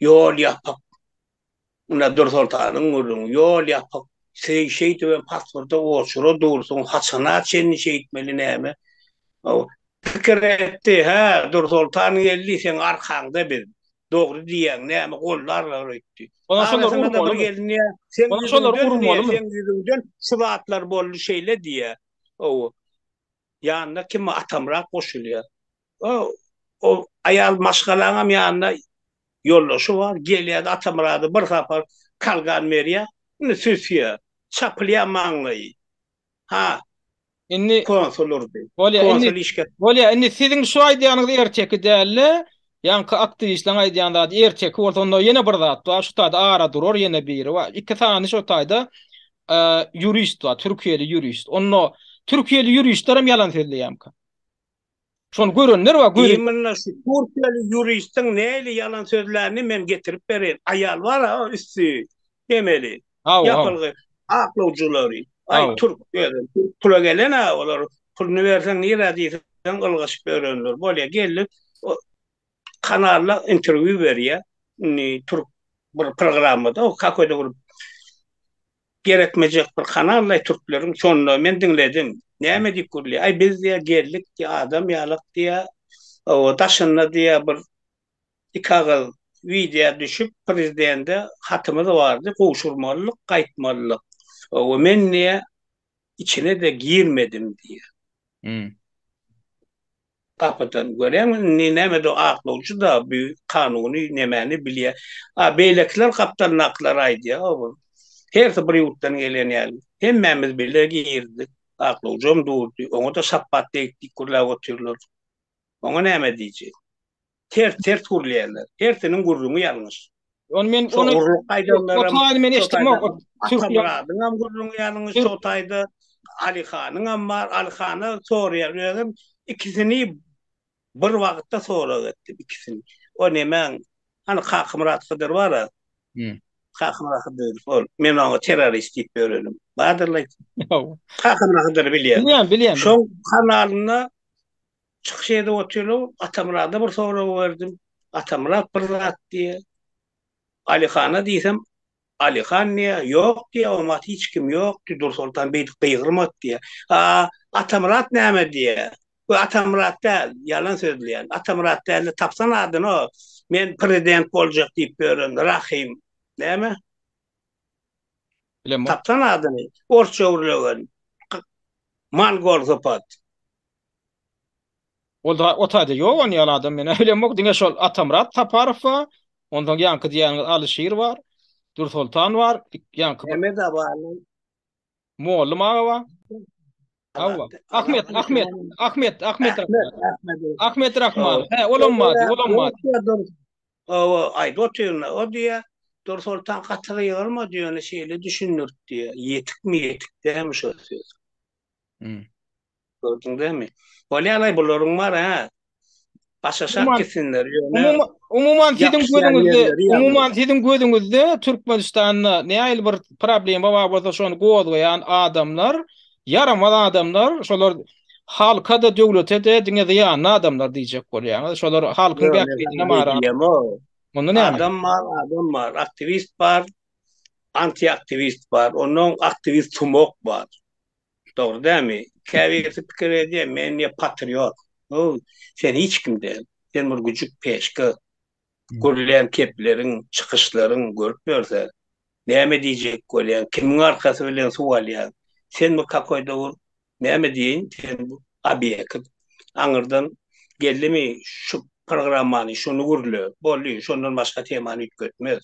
ýol ýapyk. Munda Dürsoltanyň gürrüňi, ýol ýapyk, seý şeýdibem pasporta oçura dursuň, haçana çenli şeýtmeli näme? Pikir etdi, hä, Dürsoltan geldi, seň arkaňda biz. Dogry diýýäň, näme gollarlar öýtdi. Arasynda-da bir gelin diýýär, seň ýüzüňden diýýär, seň ýüzüňden şu zatlar boldy şeýle diýýär. Hawa. Ýanyna kim Atamyrat goşulýar. O aýal maşgalaňam ýanynda ýoldaşy bar, gelýär Atamyrada bir sapar kalgan berýär, indi süsýär, çapylýar maňlaýy. Ha, Indi konsul urdy. Bolýar, indi bolýar, indi siziň şu aýdýanyňyz erteki däl-de, ýaňky aktiwistleriň aýdýan zady erteki bolsa, onda ýene bir zat bar, şu taýda ara durar ýene biri bar. Iki sany şu taýda ýurist bar, türkiýeli ýurist. Onda türkiýeli ýuristler hem ýalan sözleýärmika? Şony görenler bar, gözi. Imенно şu türkiýeli ýuristiň nähili ýalan sözlänini men getirip bereýin. Aýal bar-a üsti emeli, ýapylgy, aklawjylary. Aý türk özem türk pula gelen-ä olar. Puluny berseň nirä diýseň ylgaşyp ýörenler. Bolýa geldi kanalda interwýu berýär. Indi türk bir programmada o kakoýda bir Gerekmejek bir kanal-laý türkleriň şonda men diňledim. Näme diýip gürleýär? Aý biz diýýär geldik diýýär adam ýalak diýýär. Owa daşynda diýýär bir iki agyz wideo düşüp prezidende hatymyz bardy gowşurmalydyk gaýtmalydyk. Owa men diýýär içine-de girmedim diýýär. Gapydan görýäňmi indi nämede aklawjy-da bu kanuny nemäni bilýär. A beýlekiler gapdalyndakylar aýdýar o hersi bir ýurtdan gelen ýaly. Hemmämiz bile girdik. Aklawjam durdy. Oňa-da şapbat degip diýip gürläp otyrlar. Oňa näme diýjek. Ters ters gürleýärler. Hersiniň gürrüňi ýalňyş. Ony men ony Ogurlyk aýdanlaram o taýyny men eşitdimok. Atamyradyňam gürrüňi ýalňyş şo taýda Alyhanyňam bar. Alyhana soraýar özem ikisini bir wagtda sorag etdim ikisini. O nemäň hany Kakymyrat Hydyr bar-a. Kakymyrat Hydyr ol men oňa terrorist diýip ýörenim. Bardyr-laý. Kakymyrat Hydyry bilýän. Bilýän, bilýän. Şoň kanalynda Çykyş edip otyrlar. Atamyrada bir sorag berdim. Atamyrat bir zat diýýär. Alyhana diýsem, Alyhan diýýär, ýok diýýär, oňat hiç kim ýokdy, Dursoltan beýdip gygyrmady diýýär. A Atamyrat näme diýýär? Bu Atamyrat däl, ýalan sözleýän. Atamyrat däl-de, tapsan adyny o, men prezident boljak diýip ýören Rahym näme? Bilemok. Tapsan adyny, orsça gürlegen, mongol sypat. Ol da o taýda ýok ony ýaly adam men bilemok diňe şol Atamyrat Saparow bar. Onsoň ýaňky diýýäniňiz Alyşir bar. Dürsoltan bar. Ýaňky bir Mehmet bar. Mollum aga bar. Hawa. Ahmet, Ahmet, Ahmet, Ahmet Ahmet, Ahmet Rahman. He, olam bardy, olam bardy. Hawa, aýdyp otyryn. O diýýär, Dursoltan gaty gygyrmady, ýöne şeýle düşündirdi diýýär. Ýetikmi, ýetik dälmi şo söz? Hmm. Gördüň dämi? Bolýalaý bularyň bar hä. Başaşak gitsinler ýöne. Umuman siziň gözüňizde, umuman siziň gözüňizde Türkmenistanda nähili bir problema bar bolsa şony gozgaýan adamlar, ýaramaz adamlar, şolar halka-da döwlete-de diňe zyýanly adamlar diýjek bolýaňyz. Şolar halkyň bähbidine bar. Onda näme? Adam bar, adam bar, aktiwist bar, antiaktiwist bar, ondan aktiwist sumok bar. Dogry dälmi? Käbirisi pikir edýär, men diýýär patriot. How, sen hiç kim däl. Sen bir güjük peşka. Gürleýän kepleriň, çykyşlaryň görüp ýörse, näme diýjek bolýaň, kimiň arkasy bilen suw alýaň? Sen bir kakoýda bir näme diýeýin, sen bu obýekt. Aňyrdan geldimi şu programmany, şuny gürle, boldy, şondan başga temany üýtgetmez.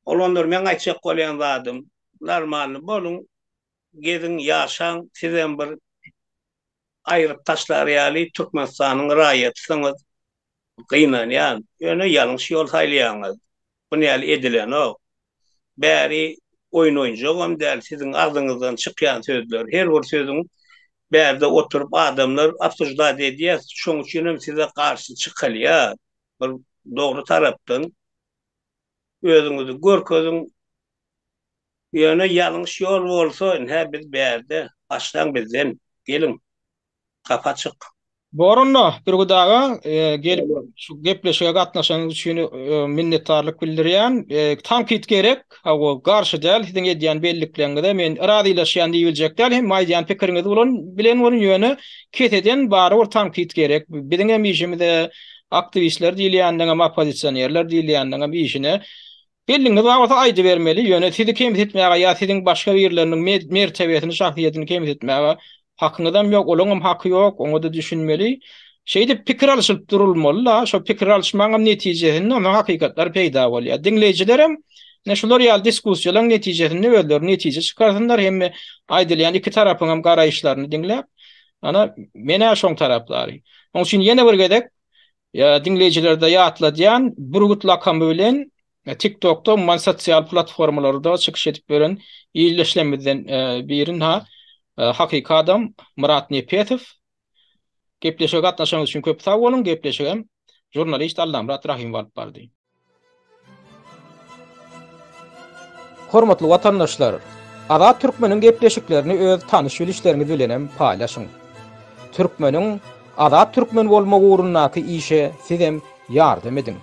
Oglanlar meň aýtjak bolýan zadym normalny boluň geziň ýaşaň sizem bir aýryp taşlar ýaly Türkmenistanyň raýatysyňyz gynanýan ýöne ýalňyş ýol saýlaýaňyz bu ýaly edilenok Bäri oýun oýunjagam däl siziň agzyňyzdan çykýan sözler. Her bir sözüň bärde oturyp adamlar obsuždat edýär. Şoň üçinem size garşy çykylýar. Bir dogry tarapdan özüňizi görkeziň. Ýöne ýalňyş ýol bolsa ynha biz bärde. Başlaň bizden. Geliň. Gapy açyk. Bor onda, Bürgüt aga, gelip şu gepleşige gatnaşanyňyz üçin minnetdarlyk bildirýän. Tankyt gerek, hawa, garşy däl siziň edýän bellikleriňize men razylaşýan diýibiljek däl, hemme aýdýan pikiriňiz bolan bilen bolun, ýöne keseden barybir tankyt gerek. Biziň hem işimize aktiwistler diýilýänleňem, oppozisionerler diýilýänleňem işine Belliňiz bar bolsa aýdybermeli, ýöne sizi kemsitmäge ýa siziň başga birleriniň mertebesini, şahsyýetini kemsitmäge hakyňyzam ýok, olaňam haky ýok, oňa-da düşünmeli. Şeýdip pikir alşylyp durulmaly-da, şo pikir alyşmagyňam netijesinde onsoň hakykatlar peýda bolýar. Diňleýjilerem ine şular ýaly diskussiýalaryň netijesinde özleri netije çykarsynlar, hemme aýdylýan iki tarapyňam garaýyşlaryny diňläp. Ana, men-ä şoň tarapdary. Oň üçin ýene bir gezek Diňleýjilerde ýatladýan, Bürgüt lakamy bilen TikTokda, umuman sosial platformalarda çykyş edip ýören ildeşlerimizden biri ha hakyky adam Myrat Nepesow. Gepleşige gatnaşanyňyz üçin köp sag boluň. Gepleşigem žurnalist Allamyrat Rahymow alyp bardy. Hormatly watandaşlar! Azat Türkmeniň gepleşiklerini öz tanyş-bilişleriňiz bilenem paýlaşyň. Türkmeniň azat türkmen bolmagy ugrundaky işe sizem ýardam ediň.